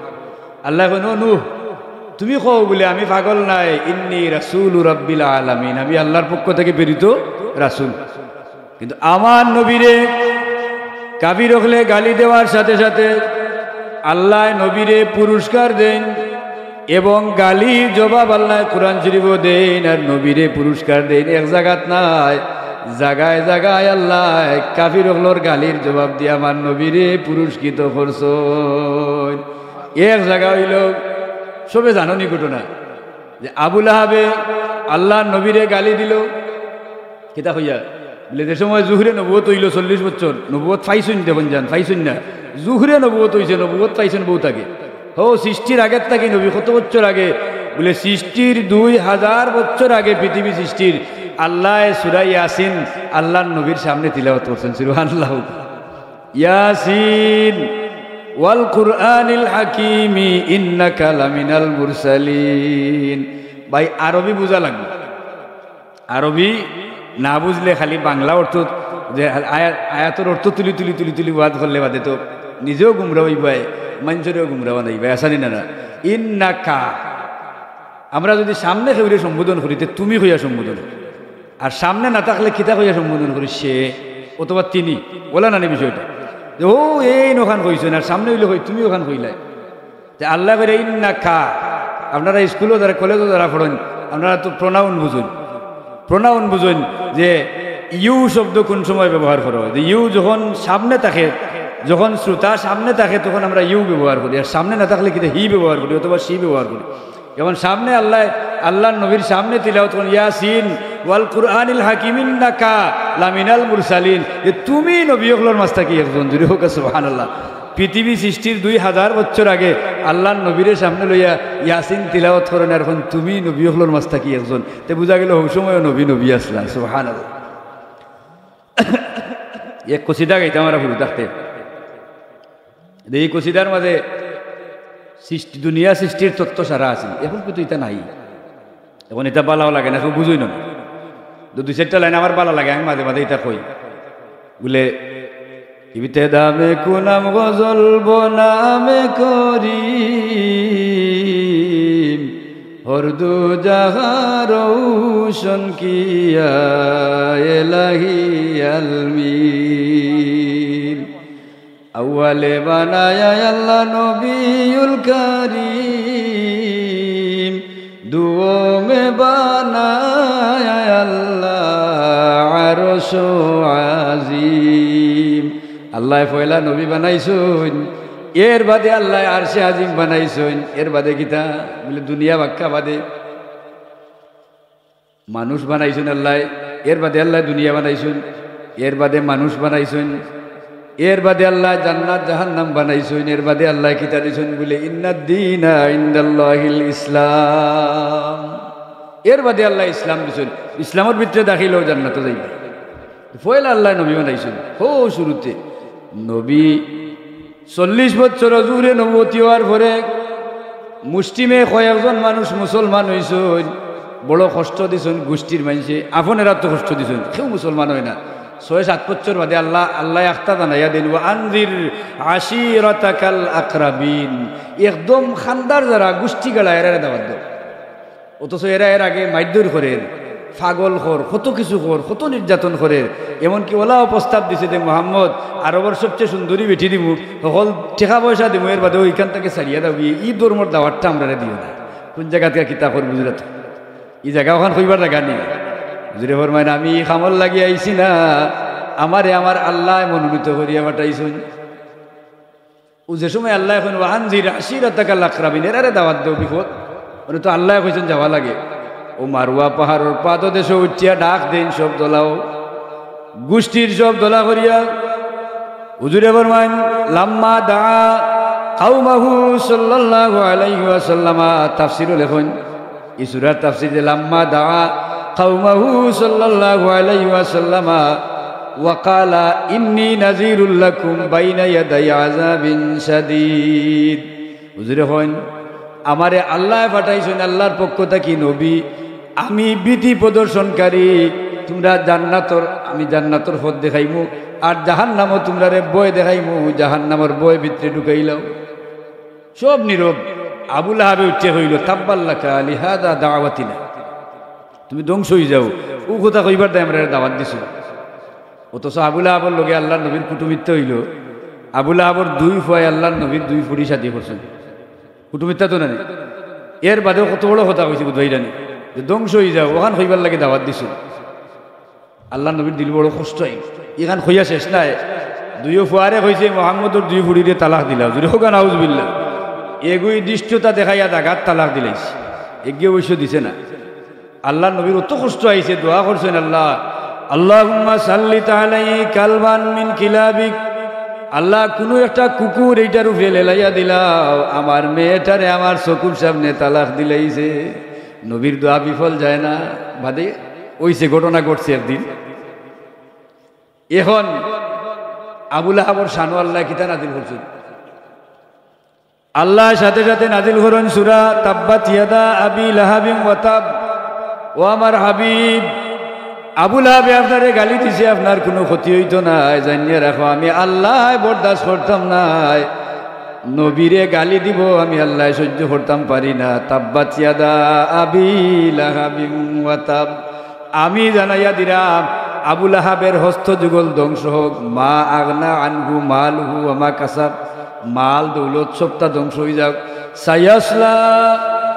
আল্লায় কইন, "ও নূহ, তুমি কও বুলে আমি পাগল নায়, ইন্নী রাসূলু রাব্বিল আলামিন, আমি আল্লার পক্ষ থাকি প্রেরিত রাসূল।" কিন্তু আমার নবীরে কাফির অকলে গালি দেওয়ার সাথে সাথে আল্লায় নবীরে পুরস্কার দেইন। এবং গালির জবাব আল্লায় কোরআন শরীফো দেইন আর নবীরে পুরস্কার দেইন। এক জাগাত নায়, জাগায় জাগায় আল্লায় কাফির অকলর গালির জবাব দিয়া আমার নবীরে পুরস্কৃত করছইন। এক জাগা অইলো, সবে জানো নি ঘটনা, যে আবু লাহাবে আল্লার নবীরে গালি দিলো। কিতা কইয়া? বুলে, যে সময় জুহরে নবুয়ত অইলো চল্লিশ বছর, নবুয়ত পাইছইন, দেখইন যান, পাইছইন না। জুহরে নবুয়ত অইছে, নবুয়ত পাইছইন বউত আগে। হো, সৃষ্টির আগের থাকি নবী, কত বছর আগে? বুলে, সৃষ্টির দুই হাজার বছর আগে, পৃথিবী সৃষ্টির, আল্লায় সূরা ইয়াসিন আল্লার নবীর সামনে তিলাওয়াত করছইন। সুবহানাল্লাহ। ইয়াসিন ওয়াল কুরআনিল হাকিমি ইন্নাকা লামিনাল মুরসালিন। ভাই, আরবি বুঝা লাগবো। আরবি না বুঝলে খালি বাংলা অর্থ, যে আয়া-, আয়াতর অর্থ তুলি তুলি তুলি তুলি ওয়াজ করলে বাদে তো নিজেও গুমরা অইবায়, মানষরেও গুমরা বানাইবায়, আসানি না না? ইন্নাকা, আমরা যুদি সামনে কেউরে সম্বোধন করি, তে তুমি কইয়া সম্বোধন করি। আর সামনে না থাকলে কিতা কইয়া সম্বোধন করি? সে অথবা তিনি, অলা নানি বিষয়টা? যে, "ও, এইন অখান কইছইন", আর সামনে অইলে কই, "তুমি অখান কইলায়।" তে আল্লায় কইরা ইন্নাকা, আপনারা স্কুলো যারা, কলেজো যারা পড়ইন, আপনারা তো pronoun বুঝইন, pronoun বুঝইন যে you শব্দ কুন সময় ব্যবহার করা অয়। যে you যখন সামনে থাকে, যখন শ্রোতা সামনে থাকে, তখন আমরা you ব্যবহার করি, আর সামনে না থাকলে কিতা he ব্যবহার করি অথবা she ব্যবহার করি। এখন সামনে আল্লায়, আল্লার নবীর সামনে তিলাওয়াত করইন, ইয়াসিন ওয়াল কুরআনিল হাকিম ইন্নাকা লামিনাল মুরসালিন, যে তুমি নবী অকলর মাঝ থাকি একজন, জুরে কউক্কা সুবহানাল্লাহ। পৃথিবী সৃষ্টির দুই হাজার বছর আগে আল্লাহর নবীরে সামনে লইয়া ইয়াসিন তিলাওয়াত করইন, আর অখন তুমি নবী অকলর মাঝ থাকি একজন। তে বুঝা গেল, হউ সময়ও নবী নবী আছলা। সুবহানাল্লাহ। এক কসিদা গাইতাম আমরা হুরু থাকতে। এই কসিদার মাঝে সৃষ্টি, দুনিয়া সৃষ্টির তত্ত্ব সারা আছিল, অখন কিন্তু ইতা নাই। অখন ইতা ভালাও লাগে না, কেউ বুঝইন না। তো দুই চাইরটা লাইন আমার ভালা লাগে, আমি মাঝে মাঝে ইতা কই। বুলে, ابتدا میں کنم غزل به نام کریم، هر دو جهان روشن کیا الهی علمین۔ اول بنایا اللہ نبی الکریم، دوم بنایا اللہ عرش عظیم۔ আল্লায় পয়লা নবী বানাইছইন, এর বাদে আল্লায় আরশে আজিম বানাইছইন, এর বাদে কিতা? বুলে দুনিয়া বাক্কা বাদে। মানুষ বানাইছইন আল্লায়, এর বাদে আল্লায় দুনিয়া বানাইছইন, এর বাদে মানুষ বানাইছইন, এর বাদে আল্লায় জান্নাত জাহান্নাম বানাইছইন, এর বাদে আল্লায় কিতা দিছইন? বুলে, ইন্নাদ দীনা ইনদাল্লাহিল ইসলাম। এর বাদে আল্লায় ইসলাম দিছইন, ইসলামর ভিতরে দাখিল অও, জান্নাতো যাইবা। পয়লা আল্লায় নবী বানাইছইন, হউ শুরুতে নবী। চল্লিশ বছর হুজুরে নবুয়তি অওয়ার পরে মুষ্টিমেয় কয়েকজন মানুষ মুসলমান অইছইন, বড় কষ্ট দিছইন গোষ্ঠীর মানষে, আপনেরা তো কষ্ট দিছইন, কেউ মুসলমান অয় না। ছয় সাত বছর বাদে আল্লাহ, আল্লায় আখতা জানাইয়া দেইন, "ওয়া আনজির আশিরাতাকাল আকরাবিন", একদম খান্দার যারা গোষ্ঠী গাড়া এরারে দাওয়াত দেও। অথচ এরা এর আগে মাইরধইর করের, পাগল কর, কত কিছু কর, কত নির্যাতন করের। এমনকি অলাও প্রস্তাব দিছে যে, "মোহাম্মদ, আরবর সবচেয়ে সুন্দরী বেটি দিমু, হকল টেকা পয়সা দিমু, এর বাদে অউ ইখান থাকি ছাড়িয়া দাওগি, ই ধর্মর দাওয়াতটা আমরারে দিও না।" কুন জাগাত কিতা কর বুঝরা তো? ই জাগা অখান কইবার জাগা নি। হুজুরে ফরমাইন, "আমি ই কামর লাগি আইছি না, আমারে আমার আল্লায় মনোনীত করিয়া পাঠাইছইন।" অউ যে সময় আল্লায় কইন, "ওয়া আনজির আশিরাতাকাল আকরাবিন", এরারে দাওয়াত দেও বিপদ, অনে তো আল্লায় কইছইন যাওয়া লাগে। অউ মারওয়া পাহাড়র পাদদেশো উঠিয়া ডাক দেইন সব দলাও, গোষ্ঠীর সব দলা করিয়া। হুজুরে ফরমাইন, "লাম্মা দাআ কাওমাহু সাল্লাল্লাহু আলাইহি ওয়াসাল্লামা", তাফসিরো লেখইন, ই সূরার তাফসির যে, "লাম্মা দাআ কাওমাহু সাল্লাল্লাহু আলাইহি ওয়াসাল্লামা ওয়া ক্বালা, ইন্নী নাযীরুল লাকুম বাইনা ইয়াদাই আযাবিন শাদীদ।" হুজুরে কইন, "আমারে আল্লায় পাঠাইছইন আল্লাহর পক্ষ থাকি নবী, আমি ভীতি প্রদর্শনকারী, তুমরা জান্নাতর, আমি জান্নাতর পথ দেখাইমু, আর জাহান্নামো তুমরারে ভয় দেখাইমু, জাহান্নামর ভয় ভিতরে ঢুকাইলাও।" সব নীরব। আবু লাহাবে উঠিয়া কইল, "তাব্বাল লাকা লিহাযা দাওয়াতিনা।" তুমি ধ্বংস অইযাও, অউ কথা কইবার দায় আমরারে দাওয়াত দিছো। অথচ আবু লাহাবর লগে আল্লাহর নবীর কুটুমিত্তা অইল। আবু লাহাবর দুই ফুয়ায় আল্লাহর নবীর দুই ফুড়ি শাদি করছইন। কুটুমিত্তা তো নানি। এর বাদেও কত বড় কথা কইছে বুঝবায় নানি, যে ধ্বংস অইযাও, অখান কইবার লাগি দাওয়াত দিছো। আল্লাহর নবীর দিল বড় কষ্ট অইল। ইখান কইয়া শেষ নায়। দুইও ফুয়ারে কইছে, "মোহাম্মদর দুই ফুড়িরে তালাক দিলাও।" জুরে কউক্কা নাউজুবিল্লাহ। এগুই ধৃষ্টতা দেখাইয়া জাগাত তালাক দিলাইছে। এগিয়ে অবশ্য দিছে না। আল্লাহর নবীর অত কষ্ট আইছে, দোয়া করছইন, "আল্লাহ, আল্লাহুম্মা সাল্লিত আলাইহি কালবান মিন কিলাবিক।" আল্লাহ, কুনু একটা কুকুর এইটার উপরে লেলাইয়া দিলাও, আমার মেয়েটারে আমার চকুর সামনে তালাক দিলাইছে। নবীর দোয়া বিফল যায় না। বাদে অইছে, ঘটনা ঘটছে একদিন। এখন আবু লাহাবর শানো আল্লায় কিতা নাজিল করছইন? আল্লায় সাথে সাথে নাজিল করইন সূরা তাব্বাত ইয়াদা আবি লাহাবিন ওয়া তাব। ও আমার হাবিব, আবু লাহাবে আপনারে গালি দিছে, আপনার কুনু ক্ষতি অইতো নায়, জানিয়া রাখো, আমি আল্লায় বরদাস্ত করতাম নায়। নবীরে গালি দিবো, আমি আল্লায় সইজ্য করতাম পারি না। তাব্বাত ইয়াদা আবি লাহাবিন ওয়া তাব। আমি জানাইয়া দিরাম, আবু লাহাবের হস্ত যুগল ধ্বংস হউক, মা আগনা আনহু মালুহু ওয়া মা কাসাব, মাল দৌলত সবটা ধ্বংস অইযাউক। সায়াসলা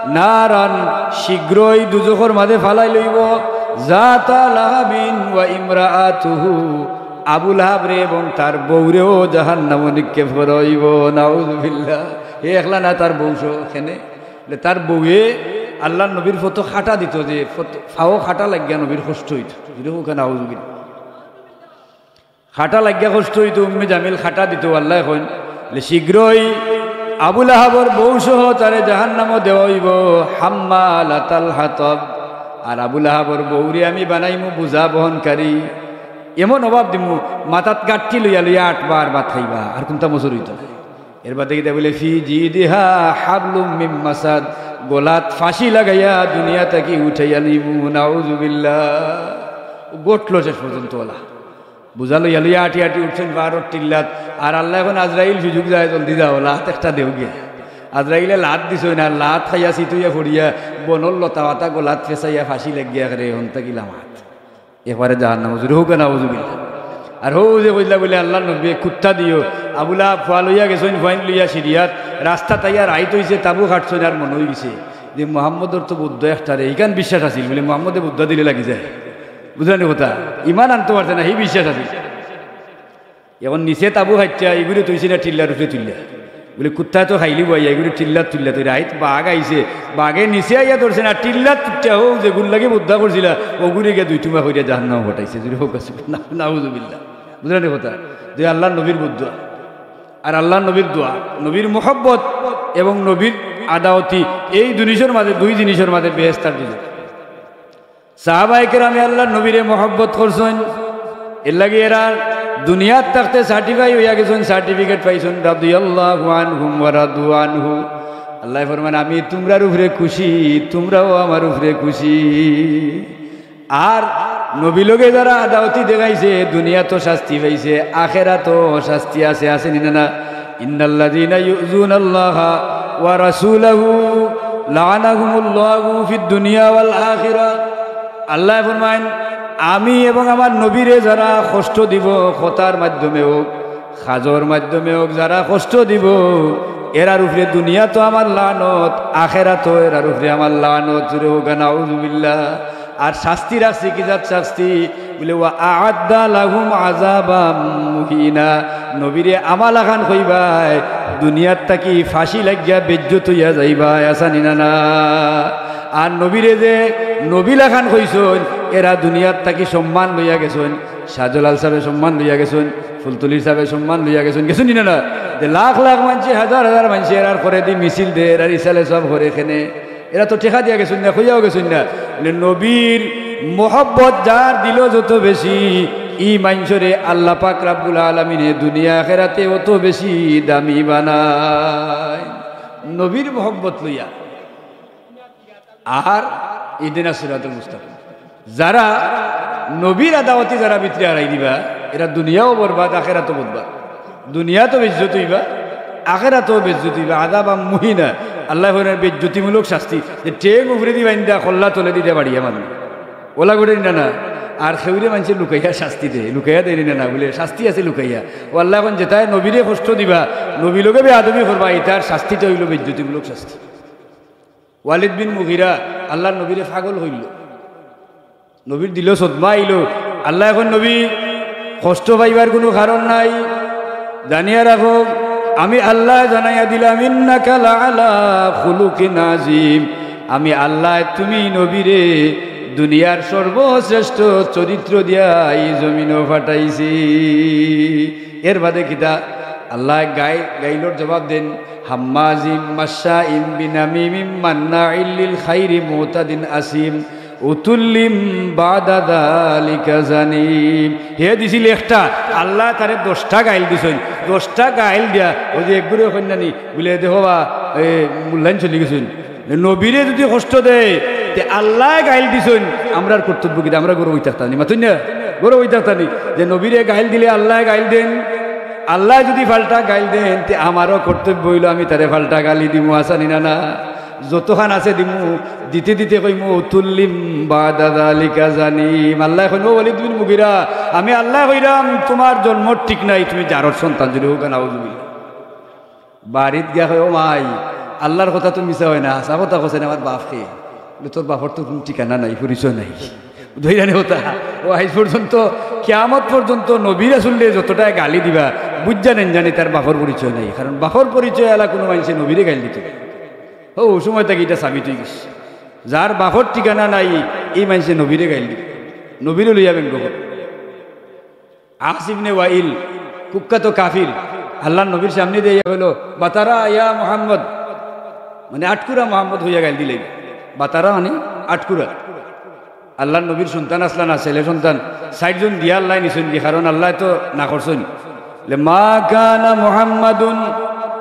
নারান, শীঘ্রই দুজখর মাঝে ফালাই লইবো, জাতা লাহাবিন ওয়া ইমরাআতুহু, আবু লাহাবরে এবং তার বউরেও জাহান্নামো নিক্ষেপ করা অইবো। নাউজুবিল্লাহ। হে একলা না, তার বউ সহ কেনে? বলে, তার বউয়ে আল্লাহর নবীর ফতো কাটা দিতো, যে ফতো, ফাও কাটা লাগিয়া নবীর কষ্ট অইতো। জুরে কউক্কা নাউজুবিল্লাহ। কাটা লাগিয়া কষ্ট অইতো, উম্মে জামিল কাটা দিতো, আল্লায় কইন, বলে, "শীঘ্রই আবু লাহাবর বউ সহ তারে জাহান্নামো দেওয়া অইবো, হাম্মালাতাল হাতাব। আর আবু লাহাবর বউরে আমি বানাইমু বোঝা বহনকারী। এমন অভাব দিমু, মাথাত গাঁঠি লইয়া লইয়া আটবার ভাত খাইবা, আর কুনতা মসুর অইতো না।" এর বাদে কিতা বলে, "ফি জিদিহা হাবলুম মিন মাসাদ, গলাত ফাঁসি লাগাইয়া দুনিয়া থাকি উঠাইয়া নিমু।" নাউজুবিল্লাহ। ঘটলো শেষ পর্যন্ত অলা। বোঝা লইয়া লইয়া আটি আটি উঠছইন পাহাড়র টিল্লাত। আর আল্লায় কইন আজরাইল সুযোগ যায়, জলদি যাও, লাত একটা দেও গিয়া। আজরাইলে লাত দিছইন, আর লাত খাইয়া চিত অইয়া পড়িয়া বনর লতা পাতা গলাত ফেসাইয়া ফাঁসি লাগিয়া রে হন্তা গিলা মাত। একবারে জাহান্নাম, জুরে কউক্কা নাউজুবিল্লাহ। আর হউ যে কইলা বলে আল্লার নবীয়ে কুত্তা দিও, আবু লাহাব ফুয়া লইয়া গেছইন, ফুয়াইন লইয়া সিরিয়াত, রাস্তাত আইয়া রাইত অইছে, তাবু খাটছইন, আর মনো অইগেছে যে মুহাম্মদর তো বুদ্ধ একটারে, ইখান বিশ্বাস আছিল, বলে মুহাম্মদে বুদ্ধ দিলে লাগি যায়। বুঝলা নি কথা? ইমান আনতো পারছে না, হি বিশ্বাস আছিল। এখন নিচে তাবু খাটিয়া, ইগুরে থইছে না টিল্লার উপরে তুলিয়া। বলে, কুত্তায় তো খাইলিবো আইয়া, ইগুরে টিল্লাত তুলিয়া থই। রাইত বাঘ আইছে, বাঘে নিচে আইয়া ধরছে না, টিল্লাত তুলিয়া হউ যেগুর লাগি বুদ্ধ করছিলা, অগুরে গিয়া দুই টুমা করিয়া জাহান্নামো ফাটাইছে। জুরে কউক্কা সুবহান-, না-, নাউজুবিল্লাহ। বুঝলা নি কথা? যে আল্লার নবীর বুদ্ধ আর আল্লার নবীর দোয়া, নবীর মহব্বত এবং নবীর আদাওতি, এই দুই জিনিসর মাঝে, দুই জিনিসর মাঝে বেহেস্ত আর দুজখ। সাহাবায়ে কেরামে আল্লার নবীরে মহব্বত করছইন, এর লাগি এরা দুনিয়াত থাকতে certify অইয়া গেছইন, certificate পাইছইন, রাদিয়াল্লাহু আনহুম ওয়া রাদু আনহু। আল্লায় ফরমান, "আমি তুমরার উপরে খুশি, তুমরাও আমার উপরে খুশি।" আর নবী লগে যারা আদাওতি দেখাইছে, দুনিয়াতও শাস্তি পাইছে, আখেরাতও শাস্তি আছে, আছে নি না? না? ইন্নাল্লাযীনা ইউযুনাল্লাহা ওয়া রাসূলাহু লাআনাহুমুল্লাহু ফিদ দুনিয়া ওয়াল আখিরা। আল্লায় ফরমাইন, "আমি এবং আমার নবীরে যারা কষ্ট দিবো, কথার মাধ্যমে অউক, কাজর মাধ্যমে অউক, যারা কষ্ট দিবো, এরার উপরে দুনিয়াতও আমার লানত, আখেরাতও এরার উপরে আমার লানত।" জুরে কউক্কা নাউজুবিল্লাহ। আর শাস্তি রাখছি, কি জাত শাস্তি? বলে, "ওয়া আ'আদ্দা লাহুম আযাবাম মুহিনা।" নবীরে আমা লাখান কইবায়, দুনিয়াত থাকি ফাঁসি লাগিয়া বেইজ্জত অইয়া যাইবায়, আছে নি না? না। আর নবীরে যে নবী লাখান কইছইন, এরা দুনিয়াত থাকি সম্মান লইয়া গেছইন, শাহজালাল সাবে সম্মান লইয়া গেছইন, ফুলতলির সাবে সম্মান লইয়া গেছইন, গেছইন নি না? না। যে লাখ লাখ মানষে, হাজার হাজার মানষে এরার করেদি মিছিল দের, এরার ইসালে সওয়াব করে কেনে। এরা তো টেকা দিয়া গেছইন না, কইয়াও গেছইন না। বলে, নবীর মহব্বত যার দিলো যত বেশি, ই মানষরে আল্লাহ পাক রাব্বুল আলামিনে দুনিয়া আখেরাতে অত বেশি দামি বানায়। নবীর মহব্বত লইয়া। আর ইহদিনাস সিরাতুল মুস্তাকিম। যারা নবীর আদাওতি যারা ভিতরে হারাই দিবা, এরা দুনিয়াও বরবাদ, আখেরাতও বরবাদ। দুনিয়াতও বেইজ্জত অইবা, আখেরাতও বেইজ্জত অইবা। আযাবাম মুহিনা, আল্লায় কইরা বেইজ্জতিমূলক শাস্তি, যে ঠেং উপরেদি বাইন্দা কল্লা তলেদি দিয়া বাড়িয়া মারবা। অলা করে নি না? না। আর কেউরে মানষে লুকাইয়া শাস্তি দেয়, লুকাইয়া দেয় নি না? না, বলে শাস্তি আছে লুকাইয়া। অউ আল্লায় কইন যেতায় নবীরে কষ্ট দিবা, নবী লগে বেয়াদবি করবা, ইতার শাস্তিটা অইলো বেইজ্জতিমূলক শাস্তি। ওয়ালিদ বিন মুগিরা আল্লার নবীরে পাগল কইলো, নবীর দিলো সদমা আইলো। আল্লায় কইন, "নবী, কষ্ট পাইবার কুনু কারণ নাই, জানিয়া রাখো, আমি আল্লায় জানাইয়া দিলাম, ইন্নাকা লাআলা খুলুকিন আযীম। আমি আল্লায় তুমি নবীরে দুনিয়ার সর্বশ্রেষ্ঠ চরিত্র দিয়া ই জমিনো পাঠাইছি।" এর বাদে কিতা? আল্লায় গাই-, গাইলর জবাব দেইন, "হাম্মাজিম মাশশাইম বিনামিমিম মান্নাইল লিল খাইরি মুতাদিন আসিম, উতুল্লিম বাদা যালিকা জানিম।" হে দিছিল একটা, আল্লায় তারে দশটা গাইল দিছইন, দশটা গাইল দিয়া, অউ যে একগুরে কইন না নি, বলে, "দেখো বা, এ, মূল্যায়ন চলি গেছইন।" নবীরে যুদি কষ্ট দেয়, তে আল্লায় গাইল দিছইন, আমরার কর্তব্য কিতা? আমরা গৌরব অইতাম নি, মাতইন না? গৌরব অইতাম নি? যে নবীরে গাইল দিলে আল্লায় গাইল দেইন, আল্লায় যুদি পাল্টা গাইল দেইন, তে আমারও কর্তব্য অইলো আমি তারে পাল্টা গালি দিমু, আছে নি না? না, যতখান আছে দিমু, দিতে দিতে কইমু, "উতুল্লিম বাদা যালিকা জানিম।" আল্লায় কইন, "ও ওয়ালিদ বিন মুগিরা, আমি আল্লায় কইরাম, তুমার জন্মর ঠিক নাই, তুমি জারর সন্তান।" জুরে কউক্কা নাউজুবিল্লাহ। বাড়িত গিয়া কয়, "ও মাই, আল্লার কথা তো মিছা অয় না, হাছা কথা কইছে নি আমার বাফে।" বলে, "তোর বাফর তো কুনু ঠিকানা নাই, পরিচয় নাই।" ধইরা নি কথা। অউ আইজ পর্যন্ত, কিয়ামত পর্যন্ত নবী রাসুলরে যতটায় গালি দিবা, বুঝিয়া নেইন জানি তার বাফর পরিচয় নাই। কারণ বাফর পরিচয় আলা কুনু মানষে নবীরে গাইল দিতো নায়। অউ সময় থাকি ইটা সাবিত অইগেছে। যার বাফর ঠিকানা নাই, ই মানষে নবীরে গাইল দিবো, নবীরে লইয়া ব্যঙ্গ করবো। আস ইবনে ওয়াইল, কুখ্যাত কাফির, আল্লাহর নবীর সামনে দিয়া কইলো, "বাতারা ইয়া মুহাম্মদ", মানে আটকুরা মুহাম্মদ কইয়া গাইল দিলে। বাতারা মানে আটকুরা। আল্লাহর নবীর সন্তান আছলা না, ছেলে সন্তান, চাইরজন দিয়া আল্লায় নিছইন কি, কারণ আল্লায় তো না করছইন। "মা কানা মুহাম্মাদুন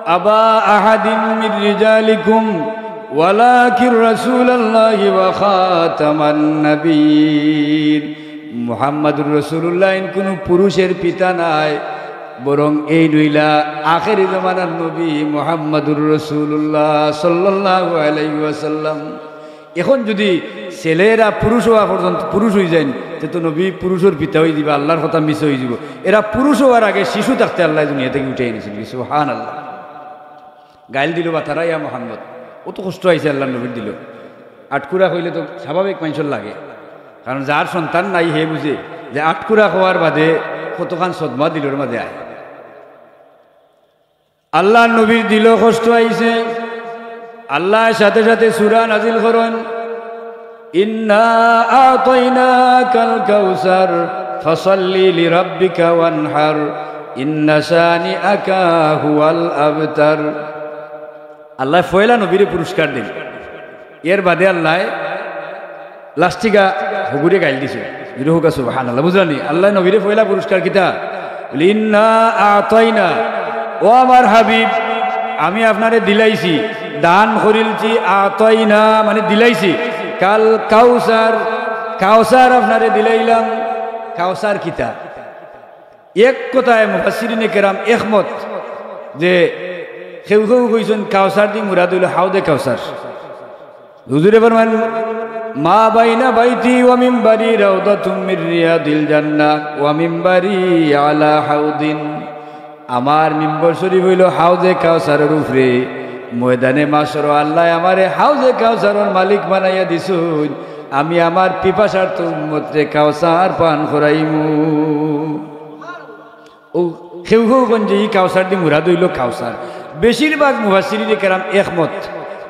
আবা আহাদিন মির রিজালিকুম ওয়ালাকিন রাসূলুল্লাহি ওয়া খাতামান নাবিয়্যিন।" মুহাম্মাদুর রাসূলুল্লাহ ইন কুনু পুরুষের পিতা নায়, বরং এইন অইলা আখেরি জমানার নবী মুহাম্মাদুর রাসূলুল্লাহ সাল্লাল্লাহু আলাইহি ওয়াসাল্লাম। এখন যুদি ছেলেরা পুরুষ অওয়া পর্যন্ত পুরুষ অইযাইন, তে তো নবী পুরুষর পিতা অইযিবা, আল্লাহর কথা মিছা অইযিবো। এরা পুরুষ অওয়ার আগে শিশু থাকতে আল্লায় দুনিয়া থাকি উঠাইয়া নিছইন। সুবহানাল্লাহ। গাইল দিলো, "বাতারা ইয়া মুহাম্মদ।" অত কষ্ট আইছে আল্লাহর নবীর দিলো। আটকুরা কইলে তো স্বাভাবিক মানষর লাগে, কারণ যার সন্তান নাই হে বুঝে যে আটকুরা কওয়ার বাদে কতখান সদমা দিলর মাঝে আয়। আল্লাহর নবীর দিলো কষ্ট আইছে, আল্লায় সাথে সাথে সূরা নাজিল করইন, "ইন্না আতাইনাকাল কাউসার, ফাসাল্লি লিরাব্বিকা ওয়ানহার, ইন্না শানিআকা হুয়াল আবতার।" আল্লায় পয়লা নবীরে পুরস্কার দিন, এর বাদে আল্লায় লাস্টিকা হগুরে গাইল দিছে। জুরে কউক্কা সুবহানাল্লাহ। বুঝলানি? আল্লায় নবীরে পয়লা পুরস্কার কিতা? বলে, "ইন্না আতাইনা।" ও আমার হাবিব, আমি আপনারে দিলাইছি, দান করিলছি, আতাইনা মানে দিলাইছি। কাল কাউসার, কাউসার আপনারে দিলাইলাম। কাউসার কিতা? এক কথায় মুফাসসিরিনে কেরাম একমত যে কেউ কেউ কইছইন কাউসারদি মুরাদ অইলো হাউজে কাউসার। হুজুরে ফরমাইন, "মা বাইনা বাইতি ওয়া মিম্বারি রাউদাতুম মির রিয়াদিল জান্নাহ ওয়া মিম্বারি আলা হাউদিন।" আমার মিম্বর শরীফ অইলো হাউজে কাউসারর উপরে। ময়দানে মাশরো আল্লায় আমারে হাউজে কাউসারর মালিক বানাইয়া দিছইন। আমি আমার পিপাসার্ত উম্মতরে কাউসার পান করাইমু। অউ কেউ কেউ কইন যে ই কাউসারদি মুরাদ অইলো কাউসার। বেশিরভাগ মুফাসসিরিনে কেরাম একমত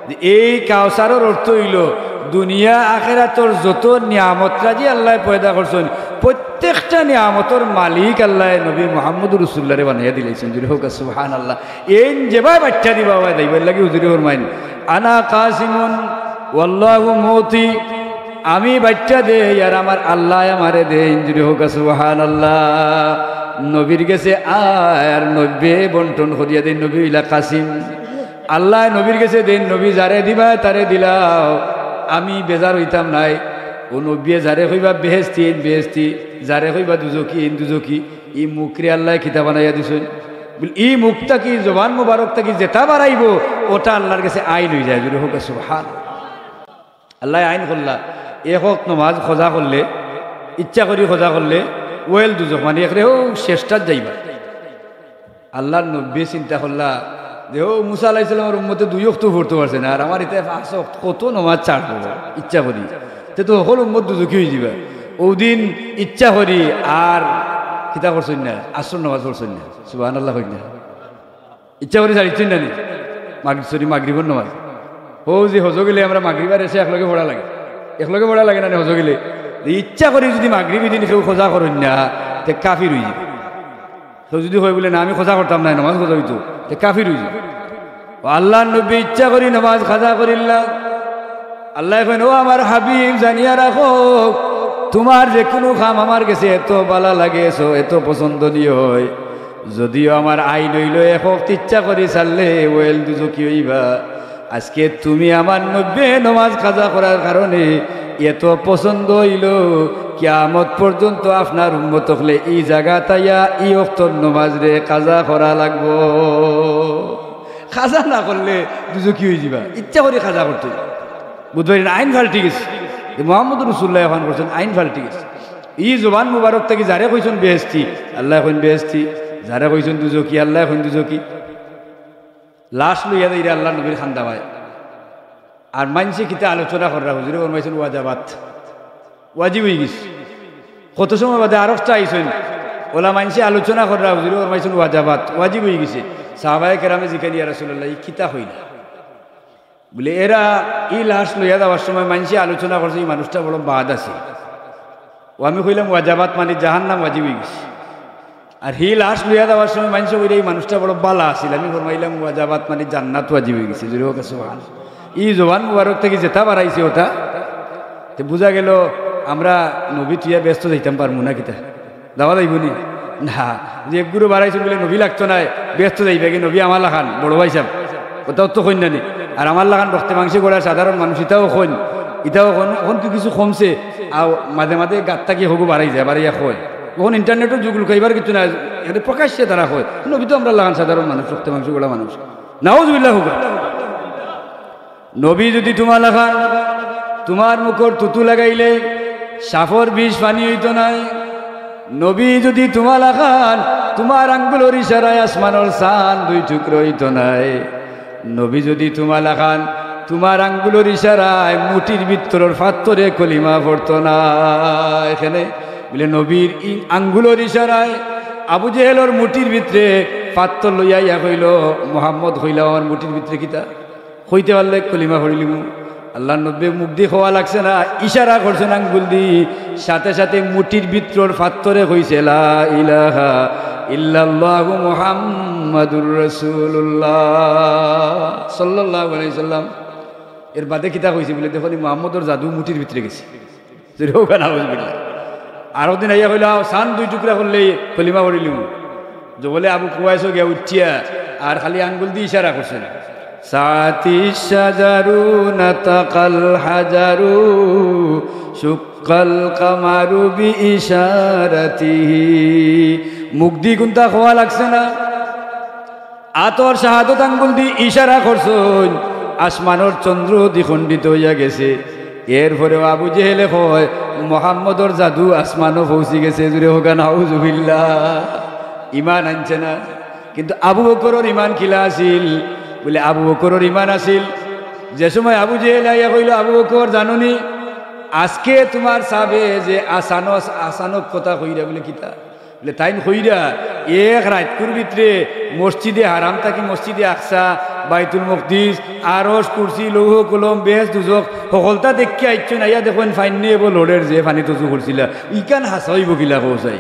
যে এই কাউসারর অর্থ অইলো দুনিয়া আখেরাতর যত নিয়ামতরাজি আল্লায় পয়দা করছইন, প্রত্যেকটা নিয়ামতর মালিক আল্লায় নবী মুহাম্মদুর রাসূলুল্লাহরে বানাইয়া দিলাইছইন। জুরে কউক্কা সুবহানাল্লাহ। এইন যেবায় বাইচ্চা দিবা অবায় যাইবার লাগি হুজুরে ফরমাইন, "আনা কাসিমুন ওয়াল্লাহু মুতি।" আমি বাইচ্চা দেই আর আমার আল্লায় আমারে দেইন। জুরে কউক্কা সুবহানাল্লাহ। নবীর গেছে আয় আর নবীয়ে বন্টন করিয়া দেইন। নবী অইলা কাসিম। আল্লায় নবীর গেছে দেইন, নবী যারে দিবায় তারে দিলাও, আমি বেজার অইতাম নায়। অউ নবীয়ে যারে কইবা বেহেশতি, এইন বেহেশতি, যারে কইবা দুজখি, এইন দুজখি। ই মুখরে আল্লায় কিতা বানাইয়া দিছইন? বলে, ই মুখ থাকি, জবান মুবারক থাকি যেটা বারাইবো, ওটা আল্লাহর গেছে আইন অইযায়। জুরে কউক্কা সুবহান। আল্লায় আইন করলা, এক ওয়াক্ত নমাজ কাজা করলে, ইচ্ছা করি কাজা করলে, ওয়েল দুজখ, মানে একরে অউ শেষটাত যাইবা। আল্লাহর নবীয়ে চিন্তা করলা যে, অউ মুসা আলাইহিস সালামর উম্মতে দুই ওয়াক্ত পড়তো পারছে না, আর আমার ইতায় পাঁচ ওয়াক্ত, কত নমাজ ছাড়বো ইচ্ছা করি, তে তো হকল উম্মত দুজখি অইযিবা। অউ দিন ইচ্ছা করি আর কিতা করছইন না, আসর নমাজ পড়ছইন না। সুবহানাল্লাহ কইন না। ইচ্ছা করি ছাড়িছইন না নি? মাগরিব, sorry, মাগরিবর নমাজ। অউ যে হজো গেলে আমরা মাগরিব আর এশা একলগে পড়া লাগে, একলগে পড়া লাগে না নি হজো গেলে? যে ইচ্ছা করি যুদি মাগরিব ইদিন কেউ কাজা করইন না, তে কাফির অইযিবো। কেউ যুদি কয় বলে, "না, আমি কাজা করতাম নায়, নমাজ কাজা অইতো," তে কাফির অইযিবো। অউ আল্লাহর নবী ইচ্ছা করি নমাজ কাজা করিলা। আল্লায় কইন, "ও আমার হাবিব, জানিয়া রাখো, তুমার যেকুনু কাম আমার গেছে এত ভালা লাগে, এত, এত পছন্দনীয় অয়, যুদিও আমার আইন অইলো এক ওয়াক্ত ইচ্ছা করি ছাড়লে ওয়েল দুজখি অইবা। আজকে তুমি আমার নবীয়ে নমাজ কাজা করার কারণে এত পছন্দ অইলো, কিয়ামত পর্যন্ত আপনার উম্মত অকলে ই জাগাত আইয়া ই ওয়াক্তর নমাজরে কাজা করা লাগবো।" কাজা না করলে দুজখি অইযিবা, ইচ্ছা করি কাজা করতে অইবো। বুঝবায় না, আইন পাল্টি গেছে। যে মুহাম্মদুর রাসূলুল্লাহ অখান করছইন, আইন পাল্টি গেছে। ই জবান মুবারক থাকি যারে কইছইন বেহেশতি, আল্লায় কইন বেহেশতি, যারে কইছইন দুজখি, আল্লায় কইন দুজখি। লাশ লইয়া যাইরা আল্লাহর নবীর কান্দাবায়। আর মাইনষে কিতা আলোচনা কররা, হুজুরে ফরমাইছইন ওয়াজাবাত, ওয়াজিব অইগেছে। কত সময় বাদে আরোকটা আইছইন, অউলা মাইনষে আলোচনা কররা, হুজুরে ফরমাইছইন ওয়াজাবাত, ওয়াজিব অইগেছে। সাহাবায়ে কেরামে জিকাইন, "ইয়া রাসূলুল্লাহ, ই কিতা কইলা?" বলে, "এরা ই লাশ লইয়া যাওয়ার সময় মাইনষে আলোচনা করছে, ই মানুষটা বড় বাদ আছে।" অউ আমি কইলাম, "ওয়াজাবাত মানে জাহান্নাম ওয়াজিব অইগেছে।" আর হি লাশ লইয়া যাওয়ার সময় মানষে কইরা, "ই মানুষটা বড় বালা আছিল।" আমি ফরমাইলাম, "ওয়াজাবাত, মানে জান্নাত ওয়াজিব অইগেছে।" জোরে কউক্কা সুবহান। ই জবান মুবারক থাকি যেটা বারাইছে ওটা, তে বুঝা গেল আমরা নবী থুইয়া বেহেস্তো যাইতাম পারমু না কিতা? যাওয়া যাইবো নি? না। যে একগুরু বারাইছইন বুলে নবী লাগতো নায়, বেহেস্তো যাইবা গি নবী আমার লাখান, বড় ভাইসাব। ওটাও তো কইন না নি। আর আমার লাখান রক্তে মাংসে গড়া সাধারণ মানুষ, ইটাও কইন, ইটাও কইন, অখন তো কিছু কমছে। আর মাঝে মাঝে গাত থাকি হগু বারাই যায়, বারাইয়া কয়। অখন internet-ও যুগ, লুকাইবার কিছু নাই, এখানে প্রকাশ্যে তারা কয়, "নবী তো আমরার লাখান সাধারণ মানুষ, রক্তে মাংসে গড়া মানুষ।" নাউজুবিল্লাহ কউক্কা। নবী যুদি তুমার লাখান, তুমার মুখর থুতু লাগাইলে সাপর বিষ পানি অইতো নায়। নবী যুদি তুমার লাখান, তুমার আঙ্গুলর ইশারায় আসমানর চান দুই টুকরা অইতো নায়। নবী যুদি তুমার লাখান, তুমার আঙ্গুলর ইশারায় মুটির ভিতরর ফাত্তরে কলিমা পড়তো নায়। এখানে বুলে নবীর ই আঙ্গুলর ইশারায় আবু জেহেলর মুটির ভিতরে ফাত্তর লইয়া আইয়া কইলো, "মুহাম্মদ, কইলাও আমার মুটির ভিতরে কিতা?" কইতে পারলে কলিমা পড়িলিমু। আল্লার নবীয়ে মুখদি কওয়া লাগছে না, ইশারা করছইন আঙ্গুলদি, সাথে সাথে মুটির ভিতরর ফাত্তরে কইছে, "লা ইলাহা ইল্লাল্লাহু মুহাম্মাদুর রাসূলুল্লাহ সাল্লাল্লাহু আলাইহি ওয়াসাল্লাম।" এর বাদে কিতা কইছে বুলে, "দেখো নি, মুহাম্মদর জাদু মুটির ভিতরে গেছে।" জোরে কউক্কা নাউজুবিল্লাহ। আরক দিন আইয়া কইলো, "আও, চান দুই টুকরা করলে কলিমা পড়িলিমু।" জবলে আবু কুবাইসও গিয়া উঠিয়া আর খালি আঙ্গুলদি ইশারা করছইন। "সাআতি শাজারু নাতাকাল হাজারু, শুক্কাল কামারু বিইশারাতিহি।" মুখদি কুন্তা কওয়া লাগছে না। আতর শাহাদত আঙ্গুলদি ইশারা করছইন, আসমানর চন্দ্র দ্বিখণ্ডিত অইয়া গেছে। এরপরেও আবু জেহেলে কয়, "মুহাম্মদর জাদু আসমানো পৌঁছি গেছে।" জোরে কউক্কা নাউজুবিল্লাহ। ইমান আনছে না। কিন্তু আবু বকরর ইমান কিলা আছিল? বুলে, আবু বকরর ইমান আছিল, যে সময় আবু জেহেলে আইয়া কইলো, "আবু বকর, জানো নি, আজকে তুমার সাবে যে আচানক, আচানক কথা কইরা।" বুলে, "কিতা?" বুলে, "তাইন কইরা এক রাইতকুর ভিতরে মসজিদে হারাম থাকি মসজিদে আকসা, বাইতুল মকদিস, আরশ, কুরসি, লৌহ কলম, বেহেস্ত দুজখ হকলতা দেখিয়া আইছইন, আইয়া দেখইন পানিয়ে বো লড়ের যে পানিত অজু করছিলা, ইখান হাছা অইবো কিলা কও চাই?"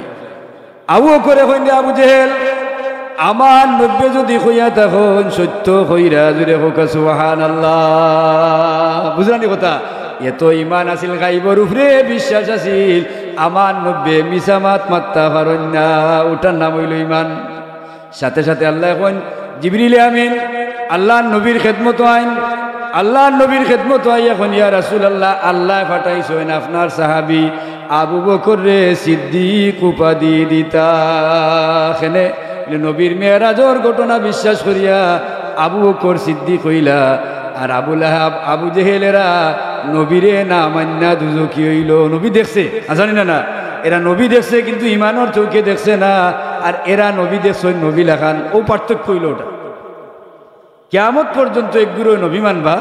আবু বকরে কইন, "রে আবু জেহেল, আমার নবীয়ে যুদি কইয়া থাকইন সত্য কইরা।" জোরে কউক্কা সুবহানাল্লাহ। বুঝলা নি কথা? এত ইমান আছিল, গাইবর উপরে বিশ্বাস আছিল, আমার নবীয়ে মিছা মাত মাততা পারইন না, ওটার নাম অইলো ইমান। সাথে সাথে আল্লায় কইন, "জিবরিল আমিন, আল্লার নবীর খেদমতো আইন।" আল্লার নবীর খেদমতো আইয়া কইন, "ইয়া রাসূলুল্লাহ, আল্লায় পাঠাইছইন আপনার সাহাবী আবু বকররে সিদ্দিক উপাধি দিতা।" কেনে? নবীর মেরাজর ঘটনা বিশ্বাস করিয়া আবু বকর সিদ্দিক অইলা, আর আবু লাহাব, আবু জেহেল এরা নবীরে না মান্না দুজখি অইলো। নবী দেখছে, আছানি না না? এরা নবী দেখছে কিন্তু ইমানর চউখে দেখছে না, আর এরা নবী দেখছইন নবী লাখান। অউ পার্থক্য অইলো ওটা। কিয়ামত পর্যন্ত একগুরে নবী মানবা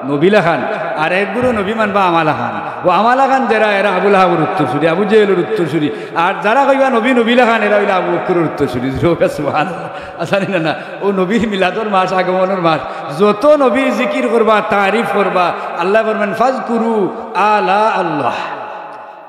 নবী লাখান, আর একগুরে নবী মানবা আমা লাখান। অউ আমা লাখান যেরা, এরা আবু লাহাবর উত্তরসূরি, আবু জেহেলর উত্তরসূরি। আর যারা কইবা নবী নবী লাখান, এরা অইলা আবু বকরর উত্তরসূরি। জোরে কউক্কা সুবহানাল্লাহ। আছানি না না? অউ নবীর মিলাদর মাস, আগমনর মাস, যত নবীর জিকির করবা, তারিফ করবা, আল্লায় ফরমাইন, "ফাজকুরু আলা আল্লাহ।"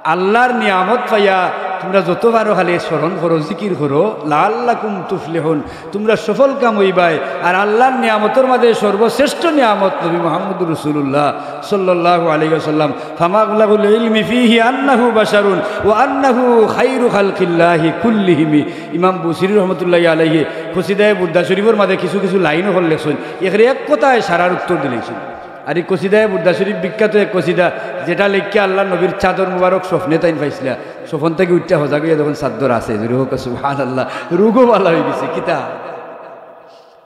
আল্লার নিয়ামত পাইয়া তুমরা যত পারো খালি স্মরণ করো, জিকির করো, "লাআল্লাকুম তুফলিহুন", তুমরা সফল কাম অইবায়। আর আল্লার নিয়ামতর মাঝে সর্বশ্রেষ্ঠ নিয়ামত নবী মুহাম্মদুর রাসূলুল্লাহ সাল্লাল্লাহু আলাইহি ওয়াসাল্লাম। "ফামাবলাগুল ইলমি ফীহি আন্নাহু বাশারুন ওয়া আন্নাহু খায়রু খালকিল্লাহি কুল্লিহিম।" ইমাম বুসিরি রহমতুল্লাহি আলাইহি কসিদায়ে বুর্দা শরীফর মাঝে কিছু কিছু লাইন অকল লেখছইন, এখরে এক কথায় সারার উত্তর দিলাইছইন। আর ই কসিদায়ে বুর্দা শরীফ বিখ্যাত এক কসিদা, যেটা লেখিয়া আল্লার নবীর চাদর মুবারক স্বপ্নে তাইন পাইছলা। স্বপন থাকি উঠিয়া হজাগ অইয়া দেখইন চাদর আছে, জোরে কউক্কা সুবহানাল্লাহ, রোগও ভালা অইগেছে। কিতা?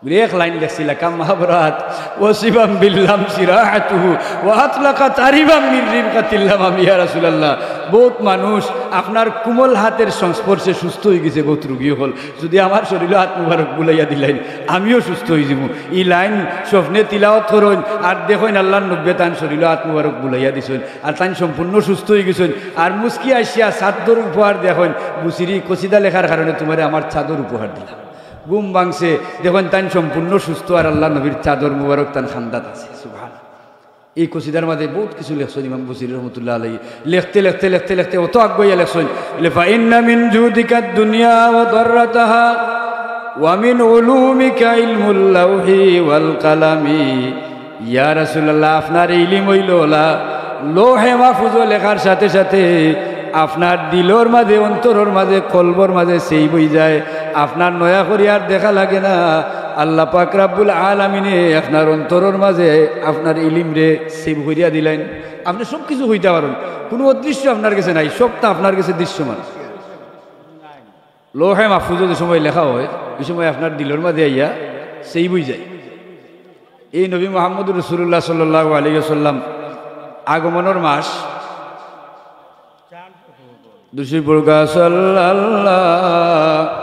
এক লাইন লেখছিলা, "কাম আবরাত ওয়াসিবাম বিল্লাম সিরাহাতুহু ওয়া আতলাকাত আরিবাম মিন রিবকাতিল্লাম আমি ইয়া রাসূলুল্লাহ।" বউত মানুষ আপনার কোমল হাতের সংস্পর্শে সুস্থ অইগেছে, বউত রুগী অকল। যুদি আমার শরীলো আত মুবারক বুলাইয়া দিলাইন, আমিও সুস্থ অইযিমু। ই লাইন স্বপ্নে তিলাওয়াত করইন আর দেখইন আল্লার নবীয়ে তান শরীলো আত মুবারক বুলাইয়া দিছইন, আর তাইন সম্পূর্ণ সুস্থ অইগেছইন। আর মুচকি হাসিয়া চাদর উপহার দিয়া কইন, "বুসিরি, কসিদা লেখার কারণে তুমারে আমার চাদর উপহার দিলাম।" ঘুম ভাঙছে, দেখইন তাইন সম্পূর্ণ সুস্থ আর আল্লার নবীর চাদর মুবারক তান কান্দাত আছে। সুবহান। এই কসিদার মাঝে বহুত কিছু লেখছইন ইমাম বুসিরি রহমতুল্লাহ আলাইহি। লেখতে, লেখতে, লেখতে, লেখতে অত আগুয়াইয়া লেখছইন। বলে, "ফাইন্না মিন জুদিকা দুনিয়া ওয়া দাররাতাহা ওয়া মিন উলুমিকা ইলমুল লাউহি ওয়াল কালামি।" ইয়া রাসূলুল্লাহ, আপনার ইলিম অইলো অলা, লৌহে মাহফুজো লেখার সাথে সাথে আপনার দিলর মাঝে, অন্তরর মাঝে, কলবর মাঝে save অইযায়। আপনার নয়া করি আর দেখা লাগে না। আল্লাহ পাক রাব্বুল আলামিনে আপনার অন্তরর মাঝে আপনার ইলিমরে save করিয়া দিলাইন। আপনে সব কিছু কইতা পারইন, কুনু অদৃশ্য আপনার গেছে নাই, সবতা আপনার গেছে দৃশ্যমান। লৌহে মাহফুজো যে সময় লেখা অয়, ওই সময় আপনার দিলর মাঝে আইয়া save অইযায়। এই নবী মুহাম্মদুর রাসূলুল্লাহ সাল্লাল্লাহু আলাইহি ওয়াসাল্লাম আগমনর মাস। দুশো পড়ুকা সাল্লাল্লাহু